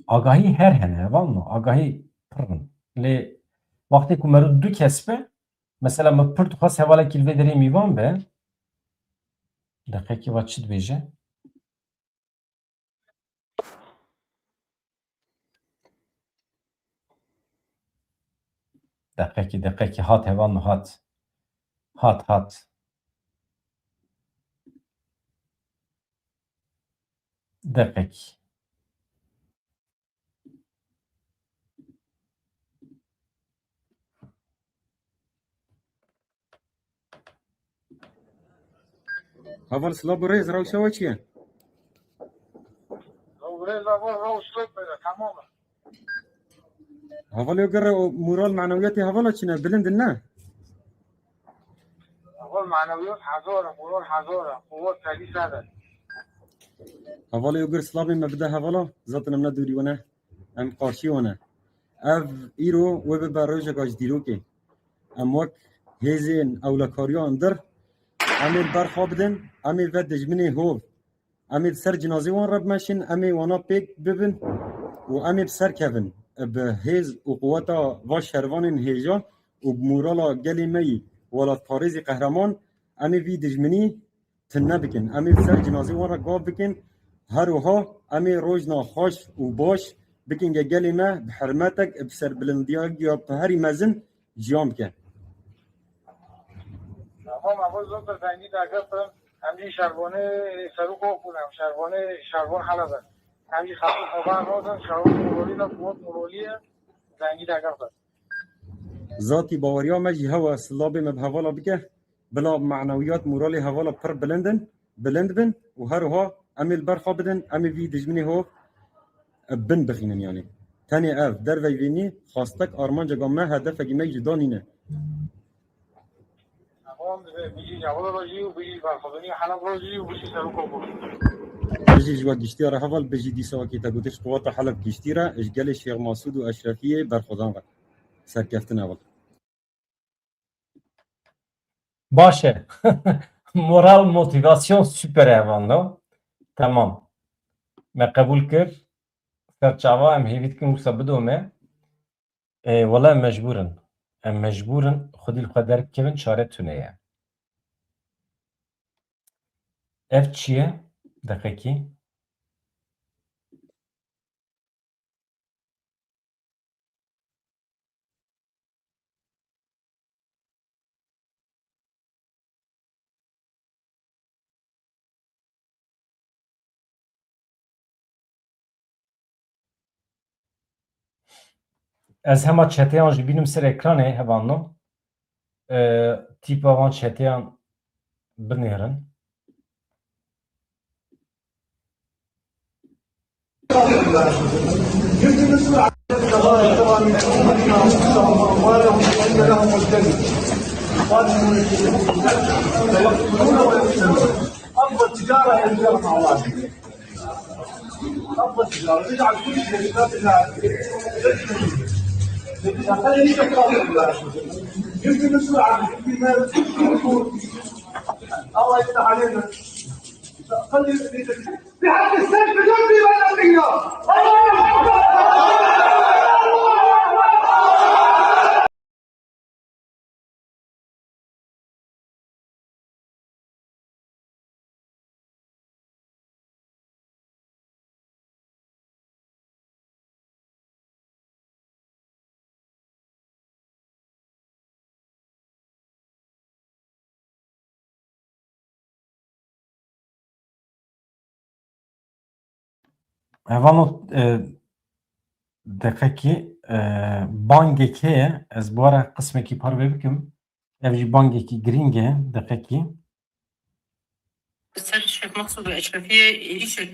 Agahî her hene, hevalno, agahî pir in. Lê wextê ku mero du kes be, mesela min pir dixwest hevalekî li vê derê mîvan be, Deqekî va çi dibêje? Deqekî, deqekî hat hevalno hat. Hat, hat. Deqekî. Heval silav û rêz, rewşa we çi ye? Rêz heval, rewş pêk bere, tamam e. Hevalê gere û moral manewiyatê hevala çi ne? Bilind in ne? Heval manewiyat hezar e, moral hezar e, quwwet serî ser e. Hevalê gere silavê me bide hevala, zaten em ne dûrî we ne. Em qarşî wan e. Ev îro wê bibe rojeka ji dîrokê. Em wek hêzên ewlekariya hundir, em ê li ber xwe bidin, em ê ve dijminê hov, em ê li ser cinazê wan re bimeşin, em ê wana pêk bibin û em ê bi ser kevin. Bi hêz û quweta va şervanên hêja û bi morala gelê me yî welatparêzî qehreman, em ê vî dijminî tune bikin. Em ê li ser cinazê wan re gav bikin. Her wiha em ê rojna xweş û baş bikin ge gelê me bi hermetek, bi serbilindiya ya bi herî mezin jiyan bike. Tamam, evo zor bi zengî dagirtin. Em jî şervanê Serok ok bûn, em şervanê şervan Heleb in. Em jî xeto xeban rodin, şervan morolî de quwet morolî ye, zengî dagirtin. Zatî baweriya me jî hewa silavê me bi hevala bike. Bila manewiyat, moralê hevala pir bilind in, bilind bin û her wiha em ê li ber xwe bidin, em ê vî dijminê ho bi bin bixînin yanî. Tenê ev, dervey vênî xwastek armanceka me, hedefekî me cuda nîne. Tamam, bijî Cawil rojî û bijî Berxwedinî Heleb rojî û bijî Serok Okur. Bijî ji we giştiya re heval, bijî dîsa wekî te gotî ji quweta Heleb giştî re, ji gelê Şêx Masûd û Eşrefiyê Berxwedan re. Serkeftin heval. Baş e. Moral, motivasyon super e hevalno. Tamam. Me qebûl kir. Ser çava em hêvî dikin wisa bidome. E, wela em mecbûr in. Em mecbûr in xwedî li xwe derbikevin, çare tune ye. Ev çi ye? Deqekî. Ez hema çeteyan jî bînim ser ekranê, hevalno. E, tîpa van çeteyan binêrin. الله يفتح علينا. خلي بحق السيف بدون ديوان الأنبياء. Hevalno, e, deqekî, e, bangek heye, ez bi we re qismekî parve bikim. Ev jî bangekî girîng e, deqekî. Li ser Şêx Meqsûd û Eşrefiyê êrîşek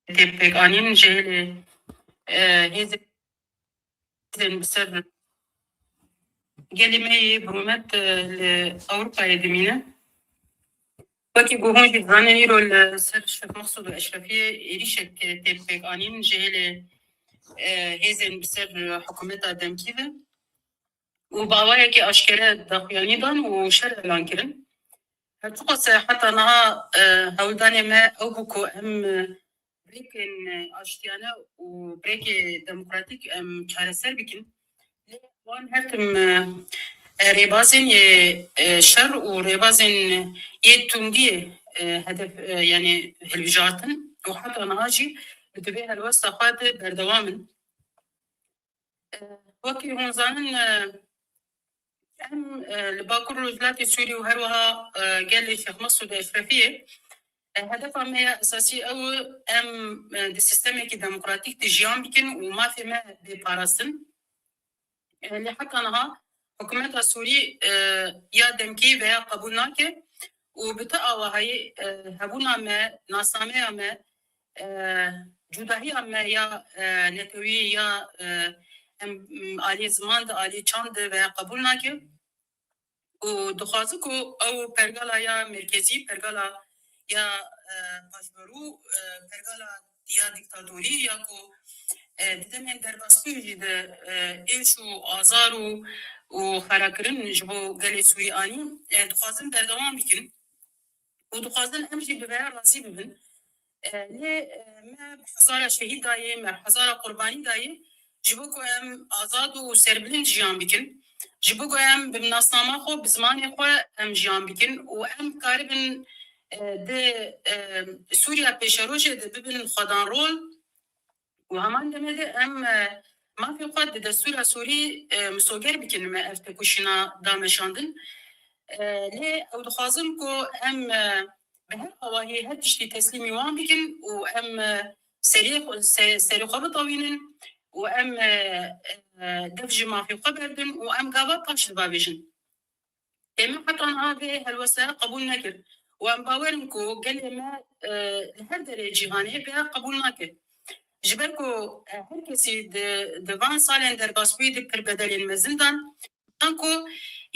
tê pêkanîn ji hêlê, e, hêzên bi ser gelê me yê bi rûmet, e, li Ewropayê dimîne. Wekî ku hûn jî dizanin, îro li ser Şêx Meqsûd û Eşrefiyê êrîşek tê pêkanîn ji hêlê, e, hêzên bi ser hikûmeta demkî ve û bi awayekî aşkere daxuyanî dan û şer elan kirin. Her çiqas heta niha, e, hewldanê me ew bû ku em, e, birêkên, e, aştiyane û birêkê demokratîk em çareser bikin. Lê wan her tim, e, rêbazên yê, e, şer û rêbazên yê tundiyê, e, hedef, e, yanî hilbijartin û heta niha jî li divê helwesta xwe de berdewam in. E, wekî hûn zanin, e, em, e, li Bakur Rojhilatê Sûrî û her wiha, e, gelê Şêx Mesûd Eşrefiyê, e, hedefa me ya esasî ew e, em, e, di sîstemekî demokratîk de jiyan bikin û mafê me bê parastin. E, lê heta niha hikûmeta Sûrî, e, ya demkî veya qebûl nake û bi ti awahayî, e, hebûna me, nasnameya me, e, cudahiya me ya, e, netewî ya, e, em, alî ziman de, alî çand de veya qebûl nake. Û dixwaze ku ew pergala ya merkezî, pergala ya, e, paşverû, e, pergala ya dîktatorî ya ku, e, di demên derbasbûyî jî de, e, êş û azar û, û xerakirin ji bo gelê Sûrî anî, e, dixwazin berdewam bikin. Û dixwazin em jî bi vêya razî bibin. E, lê, e, me bi hezara şehîd dayê, me bi hezara qurbanî dayê, ji bo ku em azad û serbilind jiyan bikin, ji bo ku em bi nasnama xwe, bi zimanê xwe em jiyan bikin û em karibin, e, di, e, Sûriya pêşerojê de bibin xwedan rol. Û heman demê de em, e, mafê xwe di destûra Sûrî, e, misoger bikin me ev têkoşîna dameşandin. E, lê ew dixwazin ku em, e, bi her awahî her tiştî teslîmî wan bikin û em, e, serê xwe, se-, serê xwe bitewînin û em, e, e, dev ji mafê xwe berdin û em gava paş dibavêjin. Ê me heta niha vê helwesteya qebûl nekir û em bawer in ku gelê me, e, li her derê cîhanê vêya qebûl nake. Ji ber ku, e, her kesî di, di van salên derbasbûyî de pir bedelên mezin dan, dan ku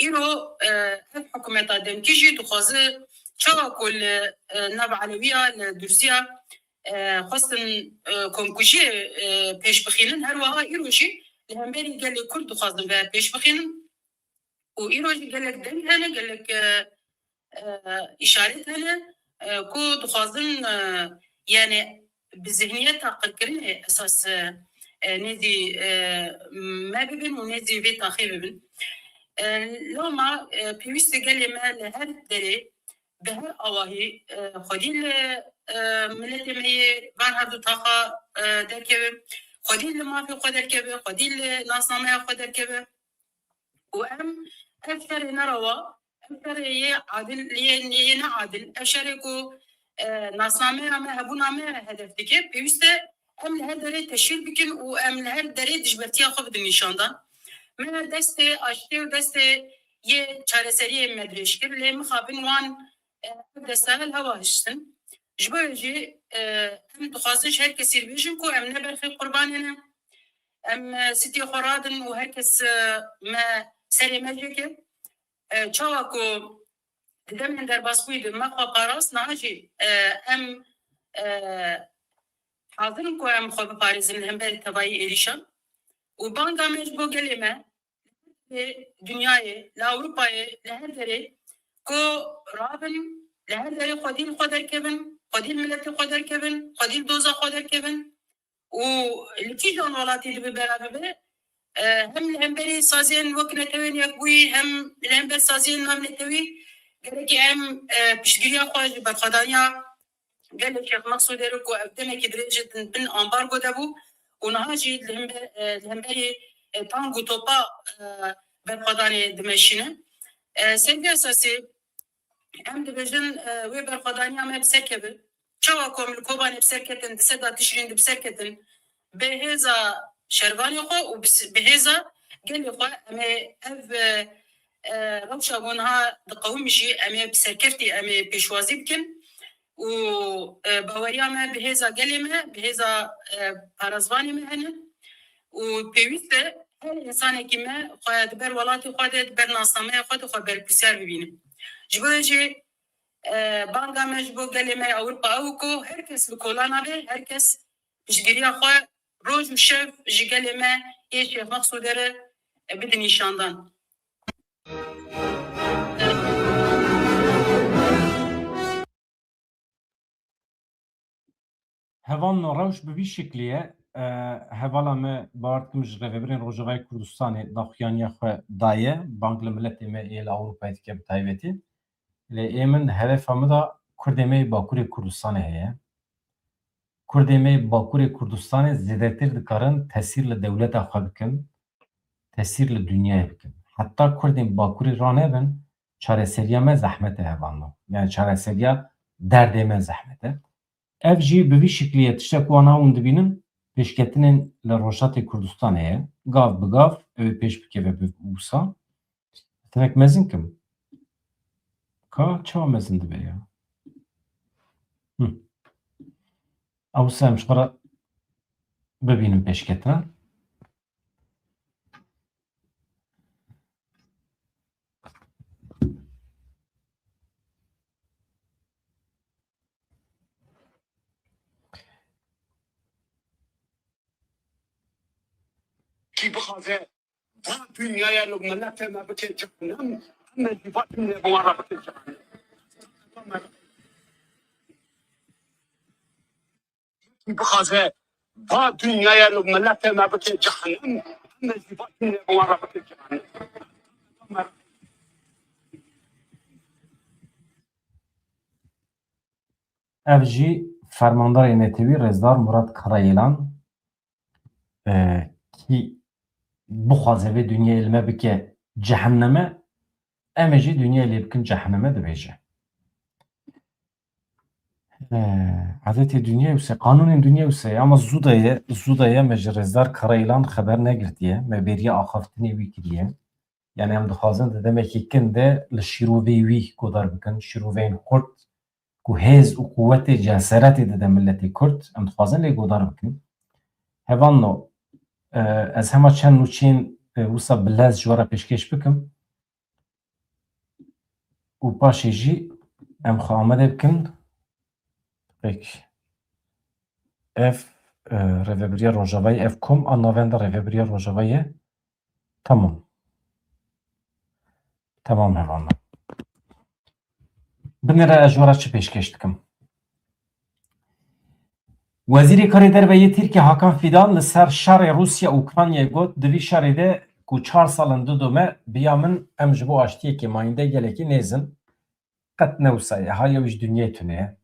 îro, e, ev hikûmeta demkî jî dixwaze çawa ku li, e, nav Elewiya, li Durziya, e, xwestin, e, komkujiyê, e, pêş bixînin, her wiha îro jî li hemberî gelê Kurd dixwazin vêya pêş bixînin. Û îro jî gelek deng hene, gelek, e, e, îşaret hene, e, ku dixwazin, e, yani bi zihniyeta qirkirinê esas, e, e, nêzî, e, me bibin û nêzî vê taxê bibin. E, loma, e, pêwîst e gelê me li her derê bi her awahî, e, xwedî li, e, miletê me yê van hevdu taxa, e, derkeve, xwedî li mafê xwe derkeve, xwedî li nasnameya xwe derkeve. Û em ev şerê nerewa, ev şerê yê adil, yê, yê neadil, ev şerê ku, e, nasnameya me, hebûna me hedef dike, pêwîst e em li her derê teşhîr bikin û em li her derê dijbertiya xwe bidin nîşandan. Me destê aştê û destê yê çareseriyê me dirêj kir, lê mixabin wan, e, ev destane li hewa hiştin. Ji bo wê jî, e, em dixwazin ji her kesî re bêjin ku em ne berxê qurbanê ne. Em, e, sitiyê xwe radin û her kes, e, me serê me jêke. E, çawa ku di demên derbasbûyî de me xwe parast, niha jî, e, em, e, hazir in ku em xwe biparêzin li hember tevayî êrîşan. Û banga me ji bo gelê me, li dinyayê, li Ewropayê, li her derê ku rabin, li her derê xwedî li xwe derkevin, xwedî li miletê xwe derkevin, xwedî li doza xwe derkevin. Û li kîjan welatî dibe bera bibe, e, hem li hemberî saziyên wek Netewên Yekbûyî, hem li hember saziyên navnetewî, gerekî em, e, piştgiriya xwe ji berxwedaniya gelê Şêx Meqsûdê re ku ev demekî dirêj e di bin ambargo de bû û niha jî li hembe-, e, li hemberî, e, tang û topa, e, berxwedanê dimeşîne. E, ser vê esasê em dibêjin, e, wê berxwedaniya me bi ser keve. Çawa ku em li Kobanê bi ser ketin, di seda Tişrîn de bi ser ketin, bi hêza şervanê xwe û bi s-, bi hêza gelê xwe em ê ev, e, e, rewşa ku niha diqewim jî em ê bi serkeftî em ê pêşwazî bikin. Û, e, baweriya me bi hêza gelê me, bi hêza, e, parazvanê me hene. Û pêwîst e her însanekî me xwe di ber welatê xwe de, di ber nasnameya xwe de xwe berpirsiyar bibîne. Ji bo wê jî, e, banga me ji bo gelê me ya Ewropa ew ku her kes li kolana be, her kes piştgiriya xwe roj û şev ji gelê me yê Şêx Meqsûdê re, e, bidin nîşandan. Hevalno, rewş bi vî şiklî ye. e, hevala me, bawer dikim ji rêvebirên Rojavayê Kurdistanê daxuyaniya xwe daye, bang li miletê me ê li Ewropayê dike bi taybetî. Lê ê min, hedefa min de Kurdê me yê Bakurê Kurdistanê heye. Kurdê me yê Bakurê Kurdistanê zêdetir dikarin tesîr li dewleta xwe bikin, tesîr li dinyayê bikin. Heta Kurdên Bakurê ranebin, çareseriya me zehmet e hevalno. Yani çareseriya derdê me zehmet e. Ev jî bi vî şiklî ye, tiştek ku wana hûn dibînin, pêşketinên li Rojhatê Kurdistanê ye. Gav bi gav ew ê pêş bikeve bi wisa. Hinek mezin kim? Ka çawa mezin dibe ya? Hı. Ew wisa em ji xwe re bibînin pêşketina. Kî bixwaze va dinyaya li miletê me bike cehennem, em ê jî va dinyaya bi wan re bike cehennem. Kî bixwaze va dinyaya li miletê me bike cehennem, em ê jî va dinyaya bi wan re bike cehennem. Ev jî fermandarê netewî Rêzdar Murat Karayêlan, e, kî bixwaze vê dinyayê li me bike cehenneme, em ê jî dinyayê lê bikin cehenneme, dibêje. E, Edetê dinyayê wise, qanûnên dinyayê wise ye, ama zû de ye, zû de ye, me ji Rêzdar Karayêlan xeber negirtiye, me bêriya axaftinê wî kiriye. Yani em dixwazin di demekî kin de li şîrovê wî godar bikin, şîroveyên xurt ku hêz û quwetê ceseretê dide miletê Kurd, em dixwazin lê godar bikin. Hevalno, e, ez hema çend nûçeyên, e, wisa bi lez ji we re pêşkêş bikim û paşê jî em xwe amade bikin. Pêk. Ev, e, rêvebiriya Rojavayê, ev kom a navenda rêvebiriya Rojavayê. Tamam. Tamam hevalno. Binêre ez ji we re çi pêşkêş dikim. Wezîrê Karê Derve yê Tirkiyê Hakan Fidan li ser şerê Rûsya û Ukraynayê got, di vî şerê de ku çar sal in didome, bi ya min em ji bo aştiyekê mayînde gelekî nêzin. Qet ne wisa ye, ha yew ji dinyayê tune ye.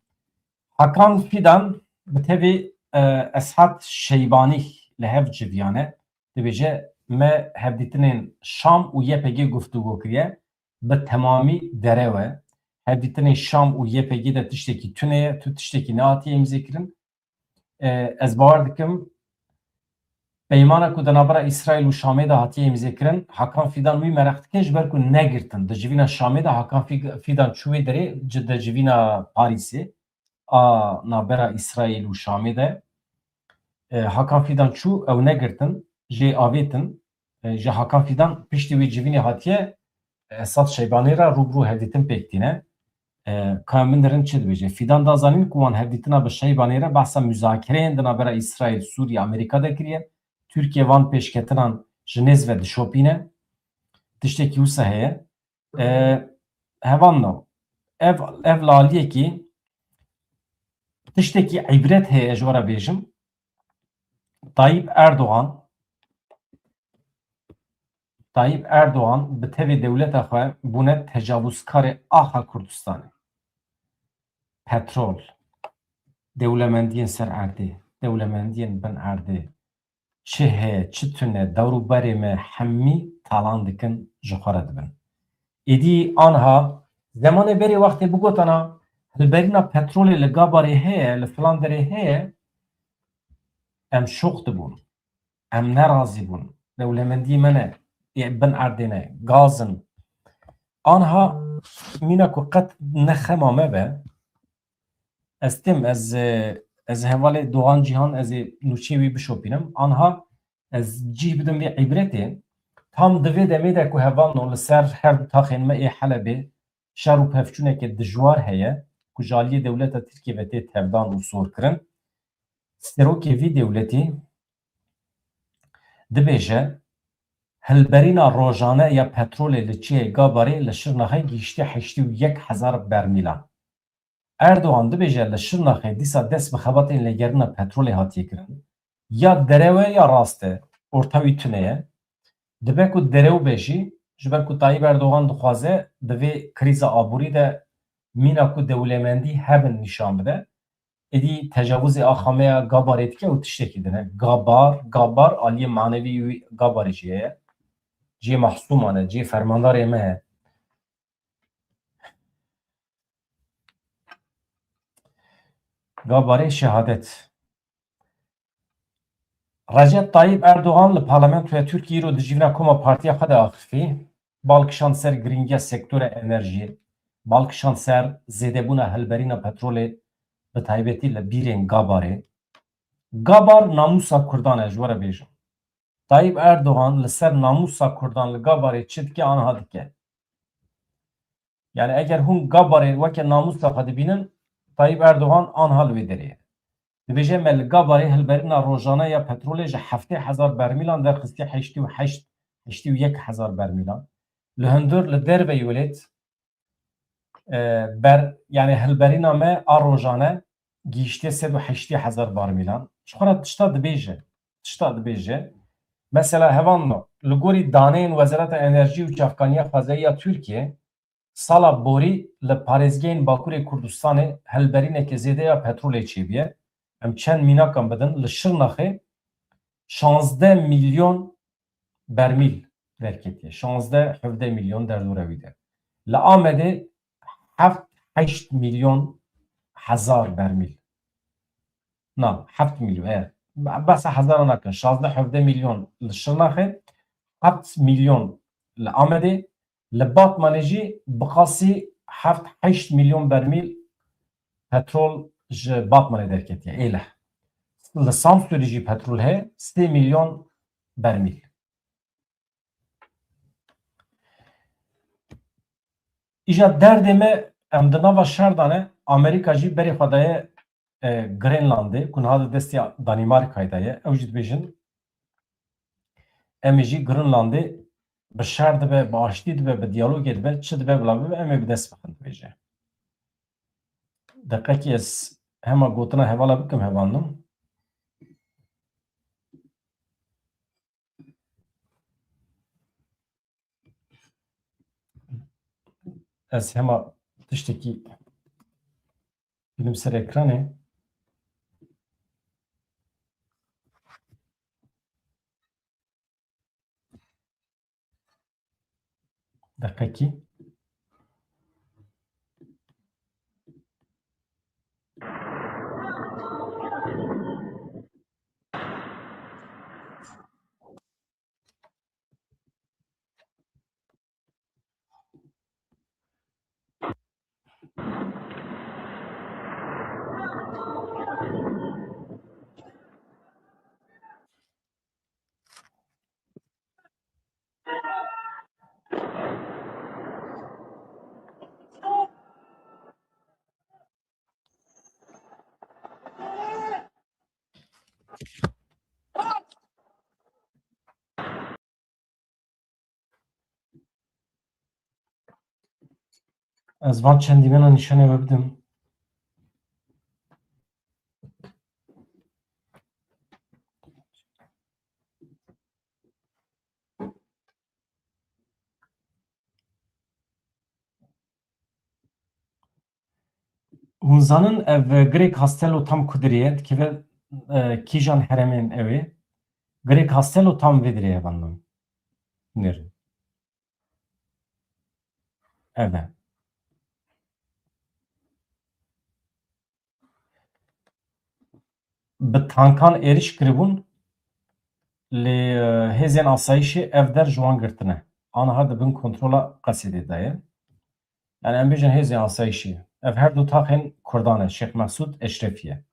Hakan Fidan bi tevî, e, Eshat Şeybanî li hev civiyane. Dibêje, me hevdîtinên Şam û Y P G guftûgo kiriye, bi temamî derew e. Hevdîtinên Şam û Y P G de tiştekî tune ye, tu tiştekî nehatiye îmzêkirin. E, ez bawer dikim, peymana ku di navbera Îsraîl û Şamê de hatiye îmzêkirin, Hakan Fidan wî mereq dike, ji ber ku negirtin. Di civîna Şamê de Hakan Fî-, Fidan çû wê derê, ci-, di civîna Parîsê a navbera Îsraîl û Şamê de, e, Hakan Fidan çû, ew negirtin, jê avêtin. E, ji Hakan Fidan piştî wê civînê hatiye, e, Esad Şeybanî re rû bi rû hevdîtin pêk tîne. E, ka em binêrin çi dibêje? Fidan da zanîn ku wan hevdîtina bi Şeybanî re behsa muzakereyên di navbera Îsraîl, Sûriye, Amerîka de kiriye. Tirkiye van pêşketinan ji nêz ve dişopîne. Tiştekî wisa heye. E, hevalno, ev, ev li aliyekî tiştekî îbret heye, ez ji we re bêjim. Tayyip Erdogan, Tayyip Erdogan bi tevî dewleta xwe bûne tecavuzkarê axa Kurdistanê. Petrol, dewlemendiyên ser erdê, dewlemendiyên bin erdê, çi heye, çi tune, dewr û berê me hemî talan dikin, ji xwe re dibin. Êdî anha, zemanê berê wextê bigotana, hilberîna petrolê li Gabarê heye, li filan derê heye, em şox dibûn. Em nerazî bûn. Dewlemendî me ne, ê bin erdê ne, gaz in. Anha mîna ku qet ne xema me be, ez têm, ez, e, ez hevalê Doğan Cihan, ez ê nûçeyê wî bişopînim. Anha ez cih bidim vê îbretê. Tam di vê demê de ku hevalno li ser her du taxên me ê Helebê şer û pevçûneke dijwar heye, ku ji aliyê dewleta Tirkiyê ve tê tevdan û zorkirin. Serokê vî dewletî dibêje, hilberîna rojane ya petrolê li çiyayê Gabarê li Şirnexê gihiştiye heştê û yek hezar bermîlan. Erdogan dibêje, li Şirnexê dîsa dest bi xebatên lêgerîna petrolê hatiye kirin. Ya derew e ya rast e. Orta wî tune ye. Dibe ku derew be jî, ji ber ku Tayyip Erdogan dixwaze di vê krîza aborî de mîna ku dewlemendî hebin nîşan bide, êdî tecavuzê axa me ya Gabarê dike û tiştekî din e. Gabar, Gabar aliyê manevî wî Gabarê jî heye. Cihê mahsûman e, cihê fermandarê me ye. Gabarê şehadet. Recep Tayyip Erdogan li Parlamentoya Tirkiyê îro dijîvna koma partiya xwe de axifî, bal kişand ser girîngiya sektora enerjiyê, bal kişand ser zêdebûna hilberîna petrolê, bi taybetî li bîrên Gabarê. Gabar namûsa Kurdan e, ji we re bêjim. Tayyip Erdogan li ser namûsa Kurdan li Gabarê çi dike, aniha dike. Yani eger hûn Gabarê weke namûsa xwe dibînin, Tayyip Erdogan aniha li wê derê ye. Dibêje me li Gabarê hilberîna rojane ya petrolê ji heftê hezar bermîlan derxistiye heştê û heşt, heştê û yek hezar bermîlan. Li hundir li derveyî welêt, e, ber, yani hilberîna me a rojane gihiştiye sed û heştê hezar bermîlan. Ji xwe re tişta dibêje. Tişta dibêje. Mesela hevalno, li gorî daneyên Wezareta Enerjî û Çavkaniya Xwezayî ya Tirkiyê, sala borî li parêzgehên Bakurê Kurdistanê hilberîneke zêde ya petrolê çêbûye. Em çend mînakan bidin, li Şirnexê şazdeh milyon bermîl derketiye. Şazdeh hevdeh milyon derdora wî de. Li Amedê heft heşt milyon hezar bermîl. Na, heft milyon, e. Behsa hezara nakin. Şazdeh hevdeh milyon li Şirnexê, heft milyon li Amedê, li Batmanê jî bi qasî heft heşt milyon bermîl petrol ji Batmanê derketiye. Êleh. Li Samsûrê jî petrol heye, sê milyon bermîl. Îja derdê me, em di nava şer de ne, Amerîka jî berê xwe daye, e, Greenlandê, ku niha di destê Danîmarkayê de ye. Ew jî dibêjin, em ê jî Greenlandê bi şer dibe, bi aştî dibe, bi diyalogê dibe, çi dibe bila bibe, em ê bi dest bixin, dibêje. Deqekî ez hema gotina hevala bikim, hevalno. Ez hema tiştekî bidim ser ekranê. Deqekî. Ez van çend dîmena nîşanê we bidim. Hûn zanin ev Great Castello tam ku dirê ye, dikeve, e, kîjan heremên ew ê? Great Castello tam vê dirê ye, hevalno. Nêr. Ev e. Bi tankan êrîş kiribûn, lê, e, hêzên asayîşê ev der ji wan girtine. Aniha di bin kontrola Qesedê de ye. Yani em bêjin hêzên asayîşê. Ev her du taxên Kurdan e, Şêx Mesûd, Eşrefiye.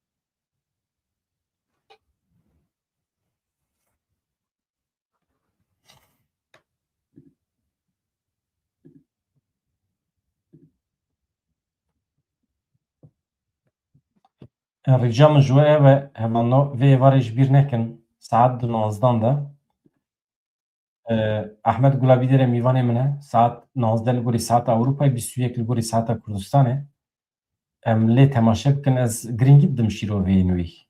Rica min ji we ev e, hevalno, vê êvarê ji bîr nekin. Saet di nozdan de. E, Ahmet Gulabî dê re mîvanê min e. Saet nozdeh li gorî saeta Ewropayê, bîst û yek li gorî saeta Kurdistanê. Em lê temaşe bikin, ez girîngî didim şîroveyên wî.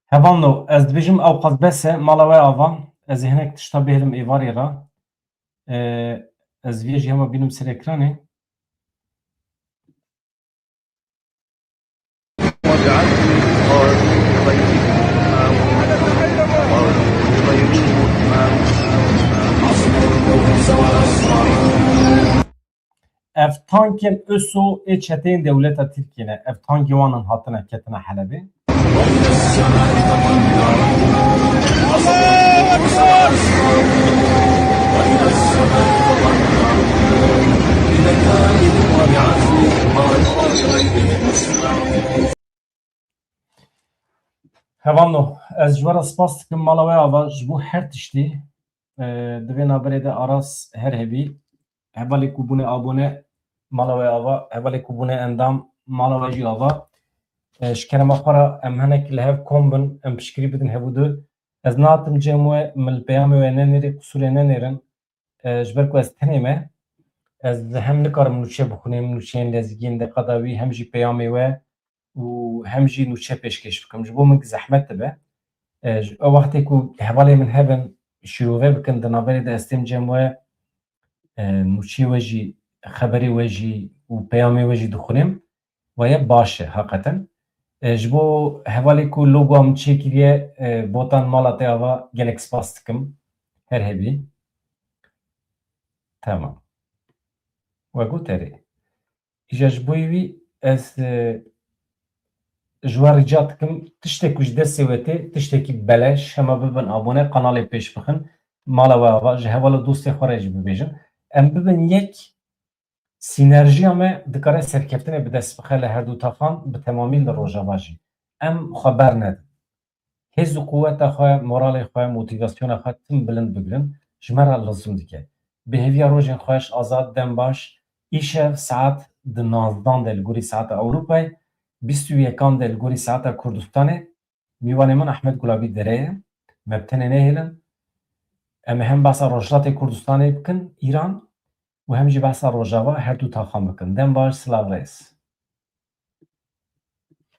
Hevano, ez dibêjim ew qas bes e, mala we ava. Ez ê hinek tişta bihêlim êvarê re. Ee, ez vê jî hema bînim ser ekranê. Ev tankên ISO ê çeteyên dewleta Tirkiyê ne. Ev tankê wan in hatine ketine Helebê. Hevano, ez ji we re spas dikim, mala we ava ji bo her tiştî. E, di vê navberê de Aras her hebî. Hevalê ku bûne abone, mala we ava. Hevalê ku bûne endam, mala we jî ava. E, ji kerema xwe re em hinek li hev kom bin, em piştgirî bidin hevû du. Ez nehatim cem we, min li peyamê we nenêrî, qisûrê nenêrin. E, ji ber ku ez tenê me, ez hem nikarim nûçe bixwînim, nûçeyên lezgî yên deqa dawî, hem jî peyamê we û hem jî nûçe pêşkêş bikim. Ji bo min zehmet dibe. E, ji, ew wextê ku hevalê min hebin, şîrove bikin, di navberê de ez têm cem we, e, nûçeyê we jî, xeberê we jî û peyamê we jî dixwînim. Weye baş e, heqeten. E, ji bo hevalê ku logoya min çêkiriye, e, botan mala te ava gelek spas dikim. Her hebî. Tamam. We got erê. Îja ji bo wî ez, e, ji we rica dikim, tiştek ku ji destê we tê, tiştekî beleş, hema bibin abone, kanalê pêş bixin. Mala we ava, ji heval û dostê xwe re jî bibêjin. Em bibin yek, sînerjiya me dikare serkeftinê bi dest bixe li her du taxan, bi temamî li Rojava jî. Em xwe bernedin. Hêz û quweta xwe, moralê xwe, motîvasyona xwe tim bilind bigirin, ji me re lizim dike. Bi hêviya rojên xweş, azad, dem baş, îşev saet di navdan de li gorî saeta Ewropayê, bîst û yekan de li gorî saeta Kurdistanê, mîvanê min Ahmet Gulabî Dere ye. Me bi tenê nehêlin. Em ê hem behsa Rojhilatê Kurdistanê bikin, Îran, û hem jî behsa Rojava, her du taxan bikin. Dem baş, silav rêz.